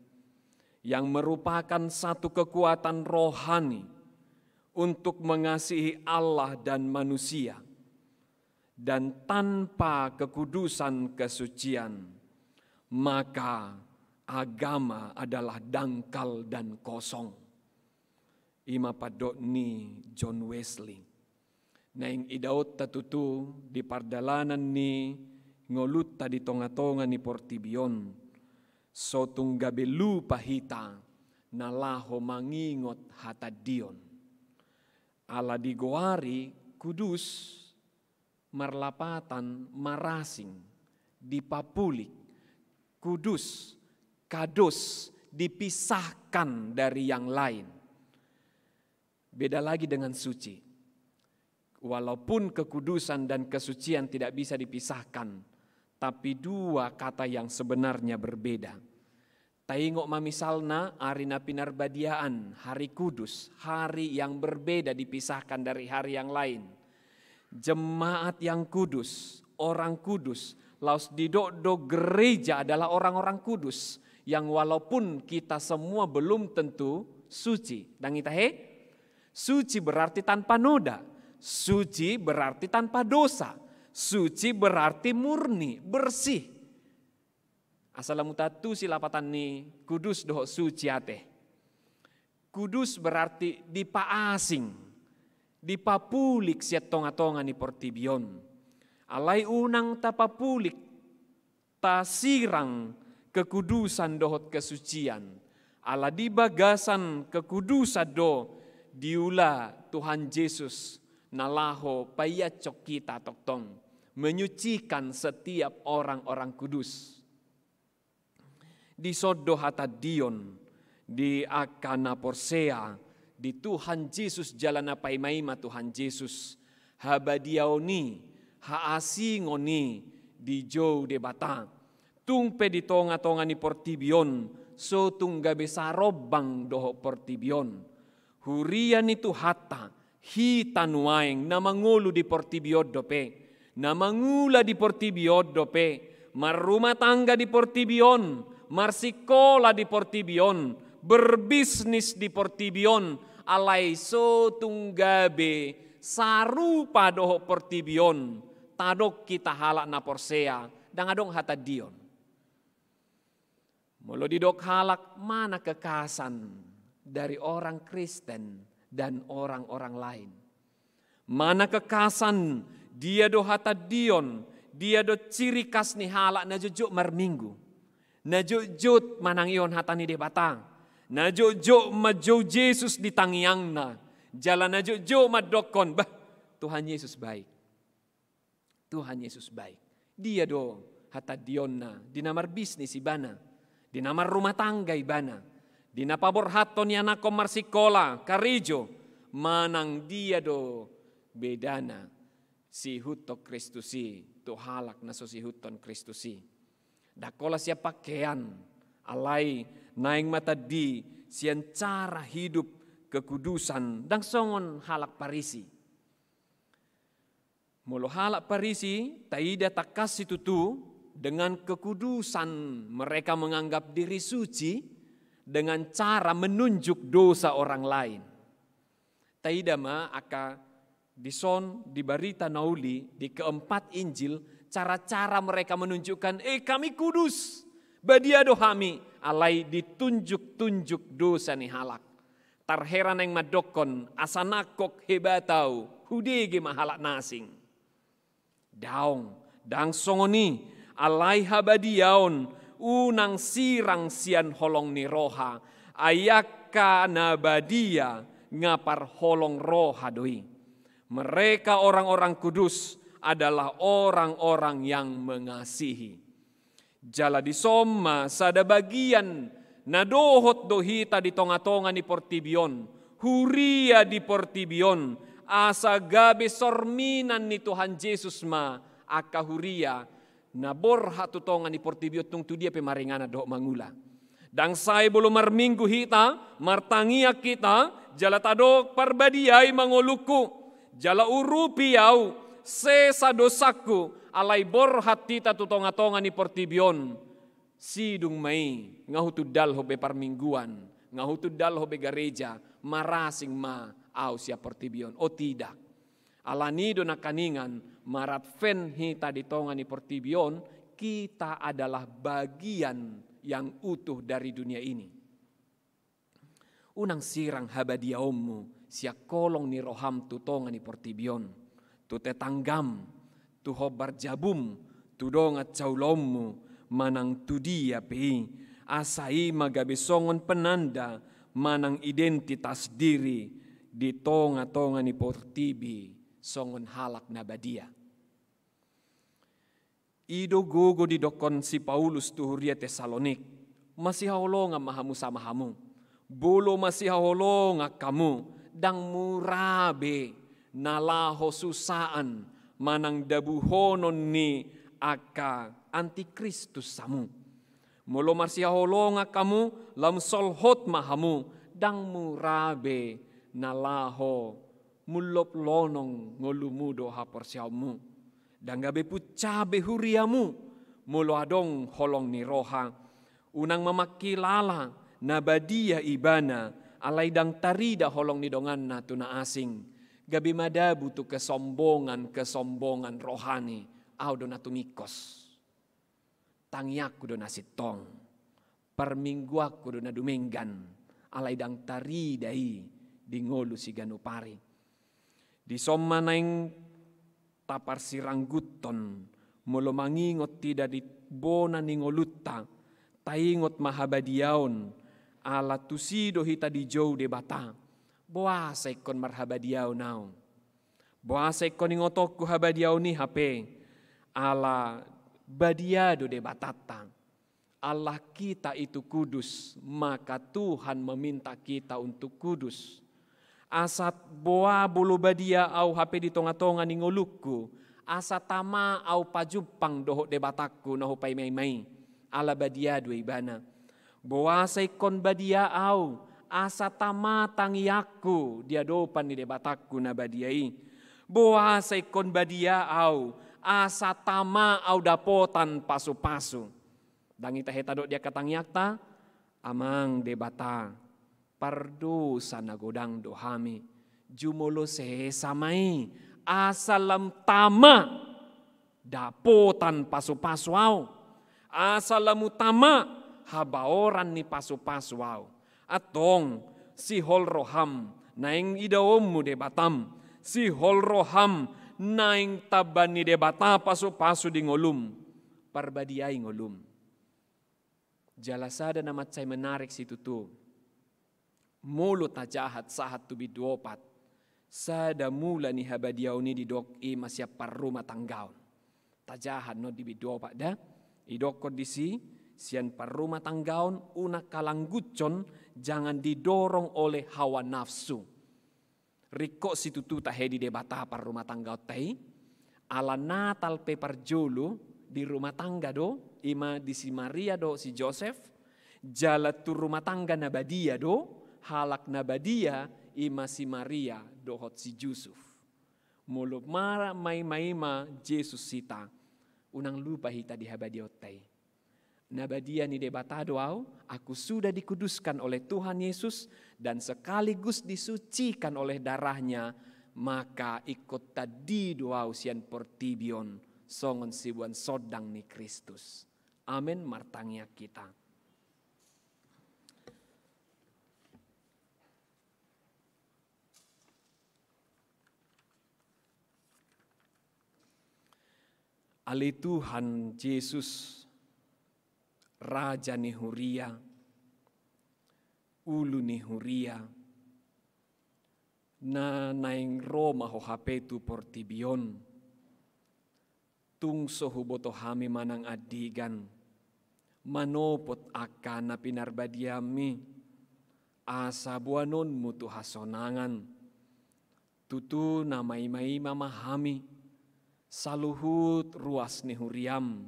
yang merupakan satu kekuatan rohani untuk mengasihi Allah dan manusia. Dan tanpa kekudusan kesucian, maka agama adalah dangkal dan kosong. Ima pandok ni John Wesley. Naeng idaonta tutu di pardalanan ni ngolunta di tongatonga ni portibi on, so tung gabe lupa hita na laho mangingot hatandion. Ala digoari kudus, marlapatan marasing, dipapulik, kudus, kados, dipisahkan dari yang lain. Beda lagi dengan suci. Walaupun kekudusan dan kesucian tidak bisa dipisahkan, tapi dua kata yang sebenarnya berbeda. Taingot ma misalna ari na pinarbadiaan, hari kudus, hari yang berbeda dipisahkan dari hari yang lain. Jemaat yang kudus, orang kudus, laos didok do gereja adalah orang-orang kudus, yang walaupun kita semua belum tentu suci. Dang ita he? Suci berarti tanpa noda, suci berarti tanpa dosa, suci berarti murni, bersih. Asa lam hutantusi lapatan ni kudus dohot suci ate. Kudus berarti dipaasing, dipapulik sian tongatonga ni portibi on. Alai unang tapapulik, tasirang kekudusan dohot kesucian. Ala di bagasan kekudusan do diula Tuhan Jesus na laho paiashon hita tongtong, menyucikan setiap orang-orang kudus. Dison do hatandion di angka na porsea di Tuhan Jesus jala na paimaima Tuhan Jesus, habadiaon i, haasingon i dijou Debata. Tung pe di tongatonga ni portibi on, so tung gabe sarombang dohot portibi on. Huria ni Tuhanta, hita nuaeng na mangolu di portibi on dope, na mangula di portibi on dope, marrumah tangga di portibi on, marsikola di portibi on, berbisnis di portibi on, alai so tung gabe sarupa dohot portibi on, tadok hita halak na porsea, dang adong hatandion. Molo didok halak, mana kekhasan dari orang Kristen dan orang-orang lain? Mana kekhasan, dia do hatandion, dia do ciri khas ni halak na jotjot marminggu, na jotjot manangihon hata ni Debata, na jotjot manjou Jesus di tangiangna, jala na jotjot mandokkon, bah, Tuhan Yesus baik. Tuhan Yesus baik. Dia do hatandionna? Di na marbisnis ibana, di na marrumah tangga ibana, di na paborhathon ni anakhon marsikola, karejo, manang dia do bedana siihuthon Kristus i tu halak na so siihuthon Kristus i? Ndang holan sian pakean, alai naeng ma tandi sian cara hidup kekudusan, ndang songon halak Parisi. Molo halak Parisi, taida tangkas situtu dengan kekudusan, mereka menganggap diri suci dengan cara menunjuk dosa orang lain. Taida ma angka dison di Barita Na Uli, di keempat Injil, cara-cara mereka menunjukkan, "Eh, kami kudus, badia do hami," alai ditunjuk-tunjuk dosa ni halak. Tarhera naeng mandokkon, "Asa nangkok hebat ahu, hudege ma halak na asing." Daong, ndang songon i, alai habadiaon unang sirang sian holong ni roha, ai angka na badia nga parholong roha do i. Mereka orang-orang kudus adalah orang-orang yang mengasihi. Jala dison ma sada bagian na dohot do hita di tonga-tonga ni portibi on, huria di portibi on, asa gabe sorminan ni Tuhan Jesus ma angka huria na borhat tu tonga ni portibi on, tung tu dia pe maringanan dohot mangula. Ndang sae molo marminggu hita, martangiang hita, jala tadok, "Parbadiai ma ngolungku, jala urupi ahu, sesa dosangku," alai borhat hita tu tonga-tonga ni portibi on, sidung ma i, "Nga hutundalhon be parmingguan, nga hutundalhon be gareja, marasing ma ahu sian portibi on." O tidak. Alani do nangkiningan, maradvent hita di tonga ni portibi on, kita adalah bagian yang utuh dari dunia ini. Unang sirang habadiaonmu sian holong ni roham tu tonga ni portibi on, tu tetanggam, tu hombar jabum, tu dongan saulaonmu, manang tu dia pe i, asa i ma gabe songon penanda manang identitas diri di tonga-tonga ni portibi songon halak na badia. I do gogo didokkon si Paulus tu huria Tesalonik, masihaholongan ma hamu sama hamu. Molo masihaholongan hamu, ndang mura be na laho susaan manang dabuhonon ni angka antikristus hamu. Molo masihaholongan hamu, lam solhot ma hamu, ndang mura be na laho mullop lonong ngolumu dohot haporseaonmu. Ndang gabe punca be huriamu, molo adong holong ni roha. Unang ma mangkilala na badia ibana, alai ndang tarida holong ni donganna tu na asing. Gabe madabu tu kesombongan-kesombongan rohani, ahu do na tumingkos. Tangiangku do na sintong, parmingguanku do na dumenggan, alai ndang tarida i di ngolu siganup ari. Dison ma naeng taparsirangguthon, molo mangingot hita di bona ni ngolunta, taingot ma habadiaon, ala tusi do hita dijou Debata. Boasa ingkon marhabadiaon ahu? Boasa ingkon ingotonku habadiaon i hape? Ala badia do Debatanta. Allah kita itu kudus, maka Tuhan meminta kita untuk kudus. Asa boa molo badia ahu hape di tonga-tonga ni ngolungku, asa tama ahu pajumpang dohot Debatangku na hupaima-ima i, ala badia do ibana. Boasa ingkon badia ahu, asa tama tangiangku di adopan ni Debatangku na badia i. Boasa ingkon badia ahu, asa tama ahu dapotan pasu-pasu. Ndang i tahe tadok di angka tangiangta, Amang Debata, pardosa na godang do hami, jumolo sesa ma i, asa lam tama dapotan pasu-pasu ahu, asa lam hutama habaoran ni pasu-pasu ahu. Antong, sihol roham naeng idaonmu Debatam, sihol roham naeng tamba ni Debata pasu-pasu di ngolum, parbadiai ngolum. Jala sada na mansai menarik situtu. Molo tajahat sahat tu bindu opat, sada mula ni habadiaon i didok i ma sian parrumatanggaon. Tajaha non di bindu opat da. Idokkon disi, sian parrumatanggaon unang halangguthon, jangan didorong oleh hawa nafsu. Ringkot situtu tahe di Debata parrumatanggaonta i, ala Natal pe parjolo di rumah tangga do, ima di si Maria dohot si Josep, jala tu rumah tangga na badia do, halak na badia ima si Maria dohot si Jusuf. Molo mara maimaima Jesus hita, unang lupa hita di habadiaonta i. Na badia ni Debata do ahu, aku sudah dikuduskan oleh Tuhan Yesus dan sekaligus disucikan oleh darahnya, maka ingkon tandi do ahu sian portibi on songon siboan sondang ni Kristus. Amen. Martangiang hita. Ale Tuhan Jesus, Raja ni huria, ulu ni huria, na naeng ro ma Ho hape tu portibi on. Tung so huboto hami manang andigan, manopot angka na pinarbadiaonmi, asa boanonmu tu hasonangan. Tutu na maimaima ma hami, saluhut ruas ni huriam,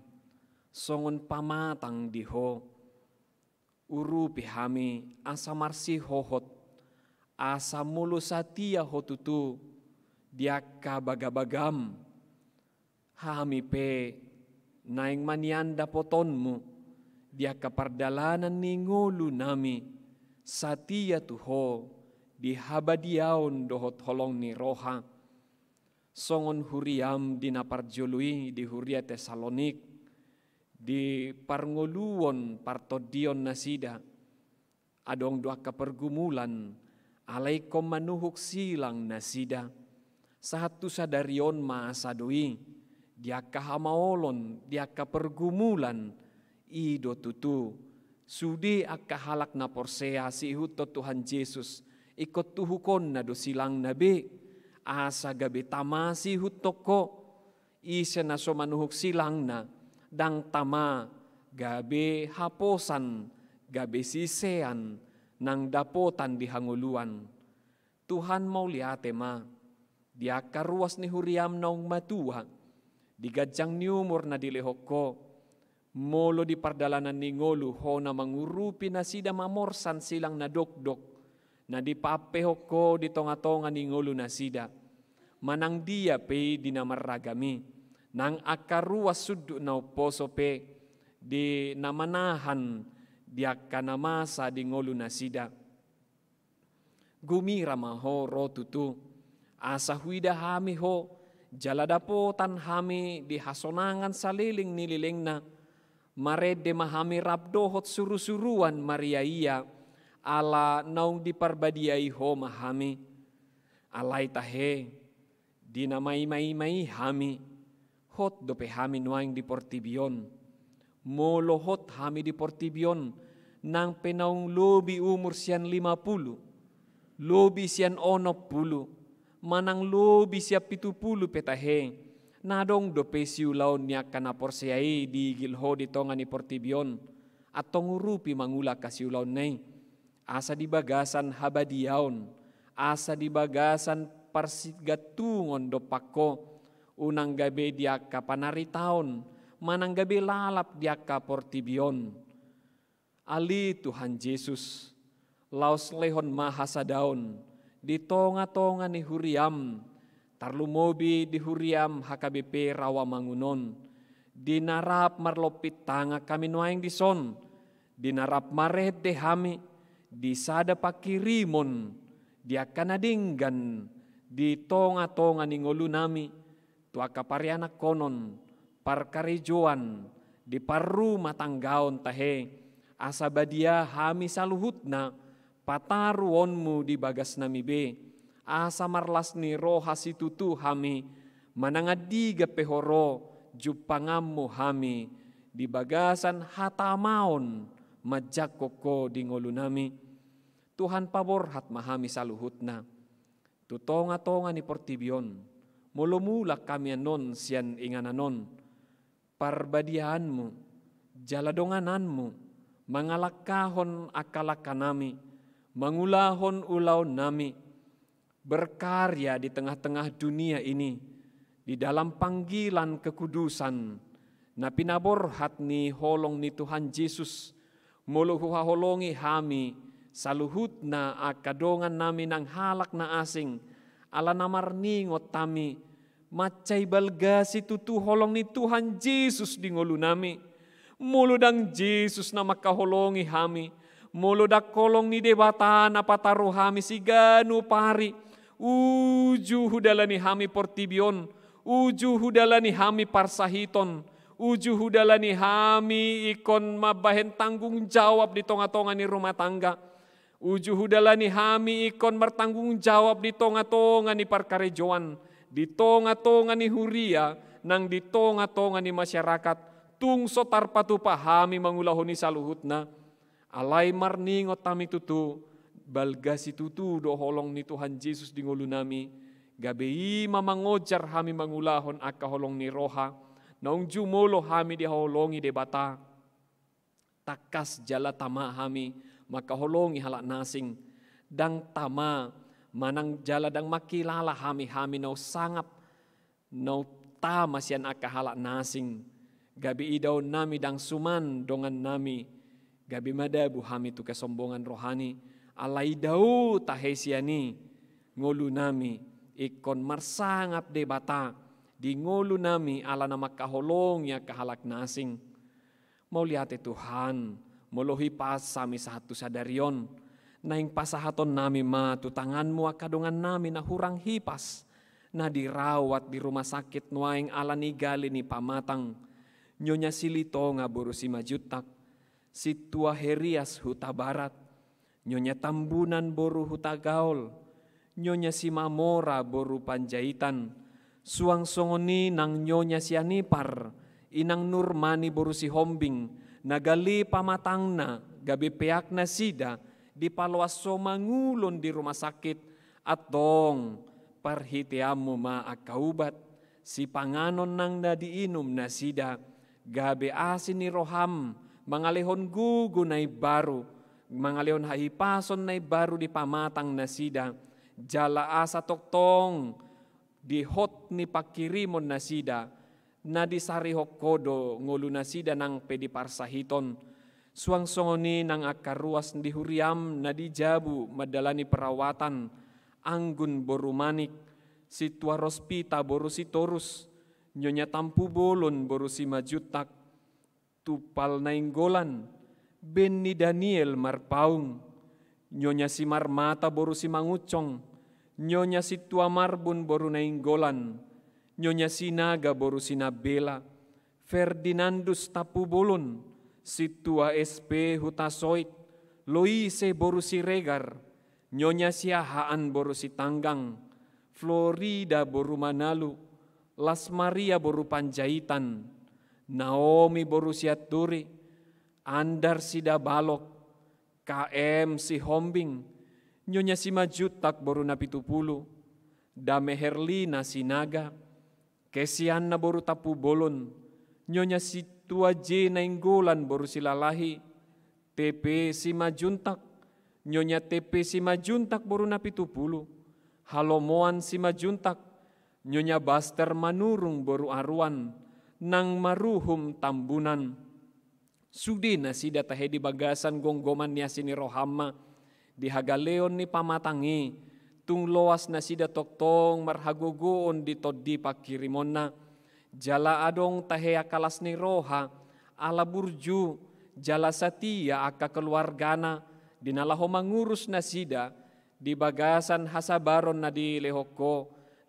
songon pamatang di Ho. Urupi hami asa marsihohot, asa molo satia Ho tutu di angka bagabagam, hami pe naeng manean dapotonmu di angka pardalanan ni ngolunami, satia tu Ho di habadiaon dohot holong ni roha. Songon huriam di na parjolo i di huria Tesalonik, di parngoluon partondion nasida, adong do angka pergumulan, alai ingkon manuhuk silang nasida. Sahat tu sadari on ma asa do i, di angka hamaolon, di angka pergumulan, i do tutu, sude angka halak na porsea siihuthon Tuhan Jesus, ingkon tuhukonna do silangna be, asa gabe tama siihuthon Ho. Ise na so manuhuk silangna, ndang tama, gabe haposan, gabe sisean, nang dapotan di hangoluan. Tuhan, mauliate ma, di angka ruas ni huriam naung matua, di ganjang ni umur na dilehon Ho, molo di pardalanan ni ngolu Ho na mangurupi nasida mamorsan silang na dokdok, na dipampehon Ho di tongatonga ni ngolu nasida. Manang dia pe i di na marragam i, nang angka ruas sundut na umposo pe di na manahan di angka na masa di ngolu nasida. Gumira ma Ho ro tutu, asa huida hami Ho, jala dapotan hami di hasonangan saleleng ni lelengna, marende ma hami rap dohot surusuruan Maria ia, ala naung diparbadiai Ho ma hami. Alai tahe, di na maimaima i hami, hot dope hami nuaeng di portibi on. Molo hot hami di portibi on, nang pe naung lobi umur sian lima pulu, lobi sian onom pulu, manang lobi sian pitu pulu pe tahe, na adong dope siulaon ni angka na porsea i diigil Ho di tonga ni portibi on, antong urupi mangula angka siulaonna i. Asa di bagasan habadiaon, asa di bagasan parsigantungon dompak Ho, unang gabe di angka panaritaon, manang gabe lalap di angka portibi on. Ale Tuhan Jesus, laos lehon ma hasadaon di tongatonga ni huriam, tarlumobi di huriam H K B P Rawamangun on, di na rap marlompit tangan hami nuaeng dison, di na rap marende hami di sada panghirimon di angka na denggan di tongatonga ni ngolunami, tu angka parianakhonon, parkarejoan, di parrumatanggaon tahe, asa badia hami saluhutna pataruonmu di bagasnami be, asa marlas ni roha situtu hami, manang andigan pe Ho ro, jumpanganmu hami di bagasan hatamaon manjangkon Ho di ngolunami. Tuhan, paborhat ma hami saluhutna tu tongatonga ni portibi on, molo mulak hami annon sian inganan on, parbadiaanmu, jala dongananmu, mangalangkahon angka langkanami, mangulahon ulaonnami, berkarya di tengah-tengah dunia ini, di dalam panggilan kekudusan, na pinaborhat ni holong ni Tuhan Jesus, molo huhaholongi hami, saluhutna angka dongannami nang halak na asing, ala na marningot hami, mansai balga situtu holong ni Tuhan Jesus di ngolunami. Molo ndang Jesus na mangkaholongi hami, molo ndang holong ni Debata na pataru hami siganup ari, uju hudalani hami portibi on, uju hudalani hami parsahiton, uju hudalani hami ingkon mambahen tanggung jawab di tonga-tonga ni rumah tangga, uju hudalani hami ingkon martanggung jawab di tonga-tonga ni parkarejoan, di tonga-tonga ni huria, nang di tonga-tonga ni masyarakat, tung so tarpatupa hami mangulahon i saluhutna. Alai marningot hami tutu, balga situtu do holong ni Tuhan Jesus di ngolunami, gabe i ma mangojar hami mangulahon angka holong ni roha, naung jumolo hami dihaholongi Debata. Tangkas jala tama hami mangkaholongi halak na asing, ndang tama manang jala ndang mangkilala hami, hami na umsangap, na umtama sian angka halak na asing, gabe idaonnami ndang suman dongannami, gabe madabu hami tu kesombongan rohani, alai dao tahe sian i, ngolunami ingkon marsangap Debata di ngolunami ala na mangkaholongi angka halak na asing. Mauliate Tuhan, molo hipas hami sahat tu sadari on, naeng pasahatonnami ma tu tanganmu angka dongannami na hurang hipas, na dirawat di rumah sakit nuaeng ala ni gale ni pamatang, Nyonya Silitonga boru Simanjuntak, Sintua Herias Hutabarat, Nyonya Tambunan boru Hutagaol, Nyonya Simamora boru Panjaitan, suang songon i nang Nyonya Sianipar, Inang Nurmani boru Sihombing, na gale pamatangna, gabe peak nasida, dipaloas so mangulon di rumah sakit, antong, parhiteanmu ma angka ubat, sipanganon nang na diinum nasida, gabe asi ni roham, mangalehon gogo na imbaru, mangalehon hahipason na imbaru di pamatang nasida, jala asa tongtong di hot ni pangkirimon nasida, na disarihon ho do ngolu nasida nang pe di parsahiton, suang songon i nang angka ruas di huriam na di jabu mandalani perawatan, Anggun boru Manik, Sintua Rospita boru Sitorus, Nyonya Tampubolon boru Simanjuntak, Tumpal Nainggolan, Benny Daniel Marpaung, Nyonya Simarmata boru Simangunsong, Nyonya Sintua Marbun boru Nainggolan, Nyonya Sinaga boru Sinambela, Ferdinandus Tampubolon, Sintua S P Hutasoit, Loise boru Siregar, Nyonya Siahaan boru Sitanggang, Florida boru Manalu, Las Maria boru Panjaitan, Naomi boru Sianturi, Andar Sidabalok, K M Sihombing, Nyonya Simanjuntak boru Napitupulu, Dame Herlina Sinaga, Kesianna boru Tampubolon, Nyonya Sintua J Nainggolan boru Silalahi, T P Simanjuntak, Nyonya T P Simanjuntak boru Napitupulu, Halomoan Simanjuntak, Nyonya Baster Manurung boru Aruan, nang maruhum Tambunan. Sude nasida tahe di bagasan gomgoman ni asi ni roham ma, di hagaleon ni pamatang i, tung loas nasida tongtong marhagogoon di tondi pangkirimonna, jala adong tahe angka las ni roha, ala burju, jala satia angka keluargana, di na laho mangurus nasida, di bagasan hasabaron na dilehon ho,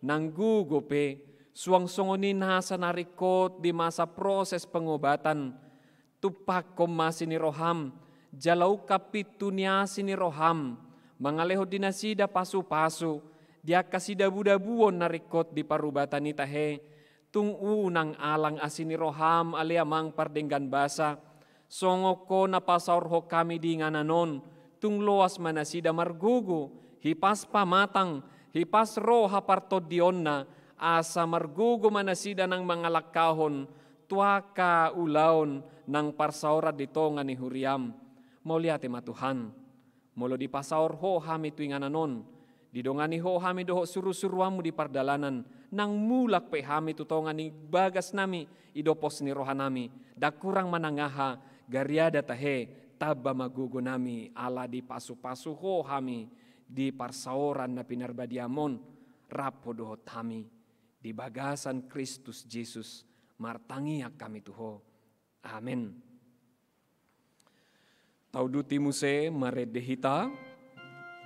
nang gogo pe, suang songon i nasa na ringkot di masa proses pengobatan, tumpakkon ma asi ni roham, jala ungkap pintu ni asi ni roham, mangalehon di nasida pasu-pasu, di angka sidabu-dabuon na ringkot di parubatan i tahe, tung unang alang asi ni roham ale Amang pardenggan basa, songon ho na pasaorhon hami di inganan on, tung loas ma nasida margogo, hipas pamatang, hipas roha partondionna, asa margogo ma nasida nang mangalangkahon, tu angka ulaon nang parsaoran di tonga ni huriaM. Mauliate ma Tuhan, molo dipasaor Ho hami tu inganan on, didongani Ho hami dohot surusuruanMu di pardalanan, nang mulak pe hami tu tonga ni bagasnami, i do pos ni rohanami, ndang hurang manang aha, gariada tahe, tamba ma gogonami, ala dipasupasu Ho hami di parsaoran na pinarbadiaM on, rap Ho dohot hami. Di bagasan Kristus Jesus, martangiang hami tu Ho. Amen. Tauduti muse marende hita,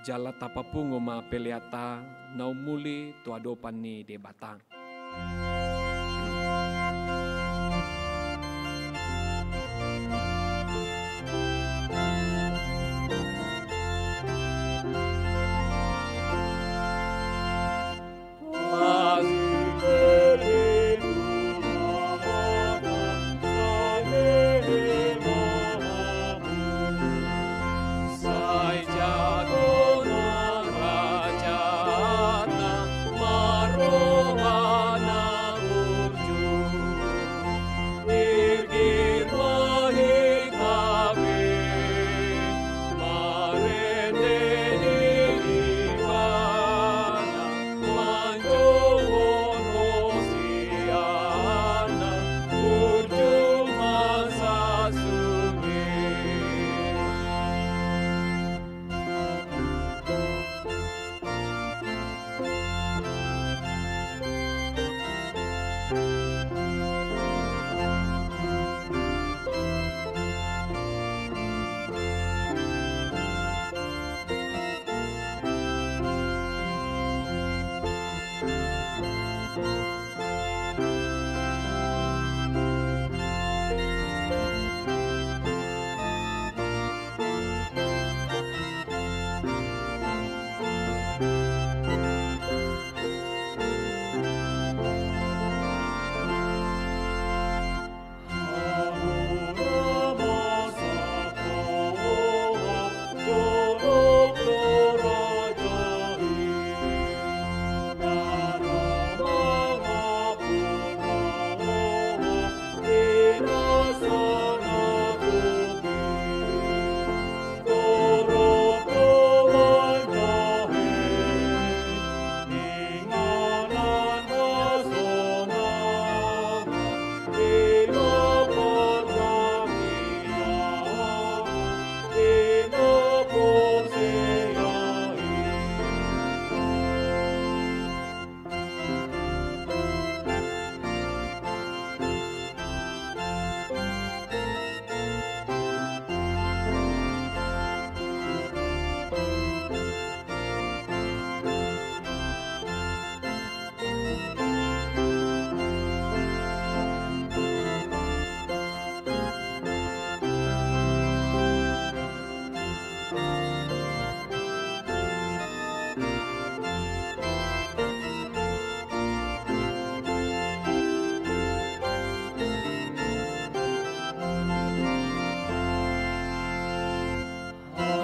jala tapapungu ma peleanta na umuli tu adopan ni Debata.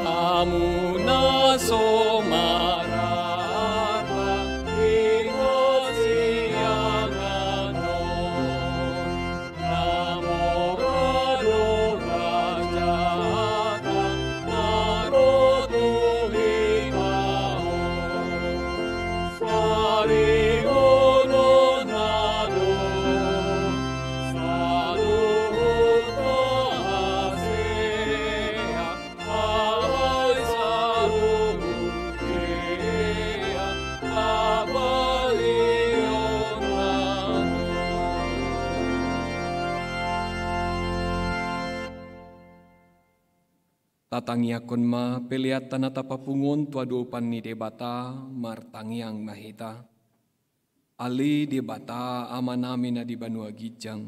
Hamu na so mararpa, ingot siangan on. Na mora do raja, na ro tu hita on. Sari ono na do, saluhut hasea. Tatangiangkon ma peleanta na tapapungu on tu adopan ni Debata, martangiang ma hita. Ale Debata Amanami na di banua ginjang,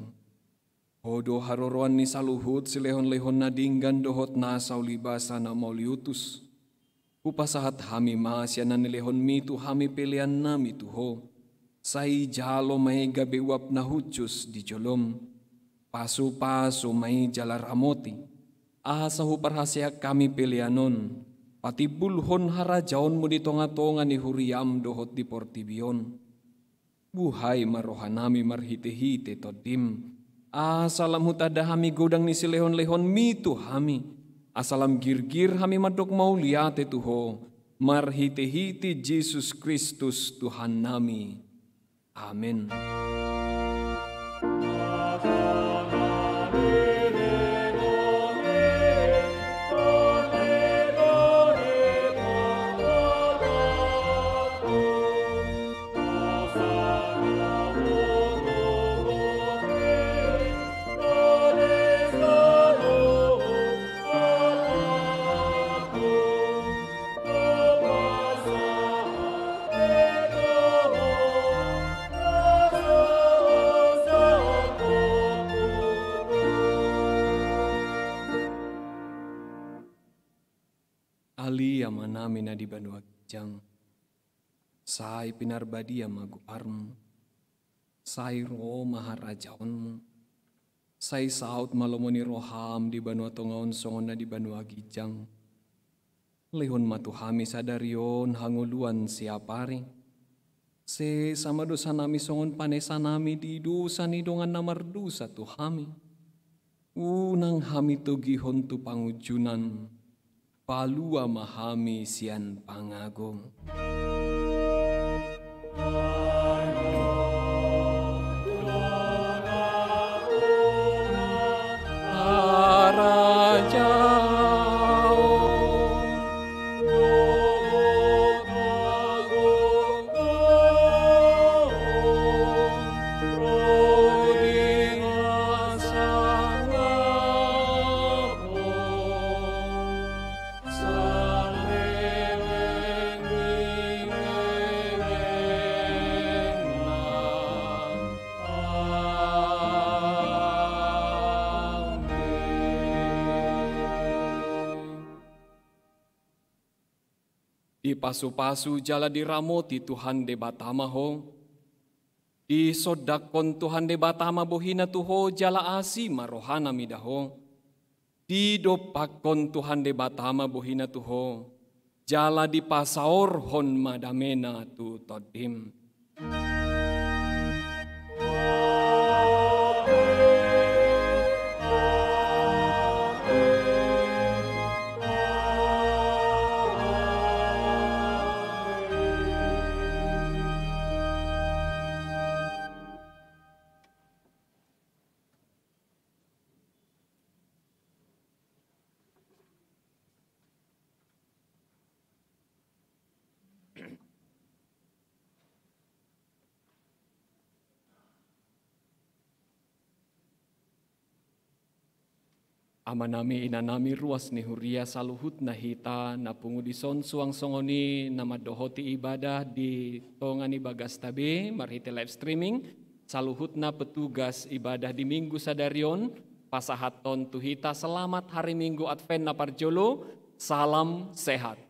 Ho do haroroan ni saluhut silehonlehon na denggan dohot nasa ulibasa na mauliutus. Hupasahat hami ma sian na nilehonmi tu hami peleannami tu Ho. Sai jalo ma i gabe uap na hushus di jolom. Pasupasu ma i jala ramoti. Asa huparhaseang hami pelean on patimbulhon harajaonmu di tongatonga ni huriam dohot di portibi on. Buhai ma rohanami marhitehite Tondim, Asa lam hutanda hami godang ni silehon-lehonmi tu hami, asa lam girgir hami mandok mauliate tu Ho, marhite-hite Jesus Kristus Tuhannami. Amen. Ale Amanami na di banua ginjang, sai pinarbadia ma goarmu, sai ro ma harajaonmu, sai saut ma lomo ni roham di banua tonga on songon na di banua ginjang. Lehon ma tu hami sadari on hangoluan siapari. Sesa ma dosanami songon panesanami di dosa ni dongan na mardosa tu hami. Unang hami togihon tu pangunjunan, palua ma hami sian pangago. Dipasu-pasu jala diramoti Tuhan Debata ma ho. Disondangkon Tuhan Debata ma bohina tu ho jala asi ma rohana mida ho. Didompakkon Tuhan Debata ma bohina tu ho, jala dipasaorhon ma damena tu tondim. Amanami, inanami, ruas ni huria, saluhutna hita na pungu dison suang songon i na mandohoti ibadah di tonga ni bagasta be marhite live streaming, saluhutna petugas ibadah di Minggu sadari on, pasahathon tu hita selamat hari Minggu Advent na parjolo, salam sehat.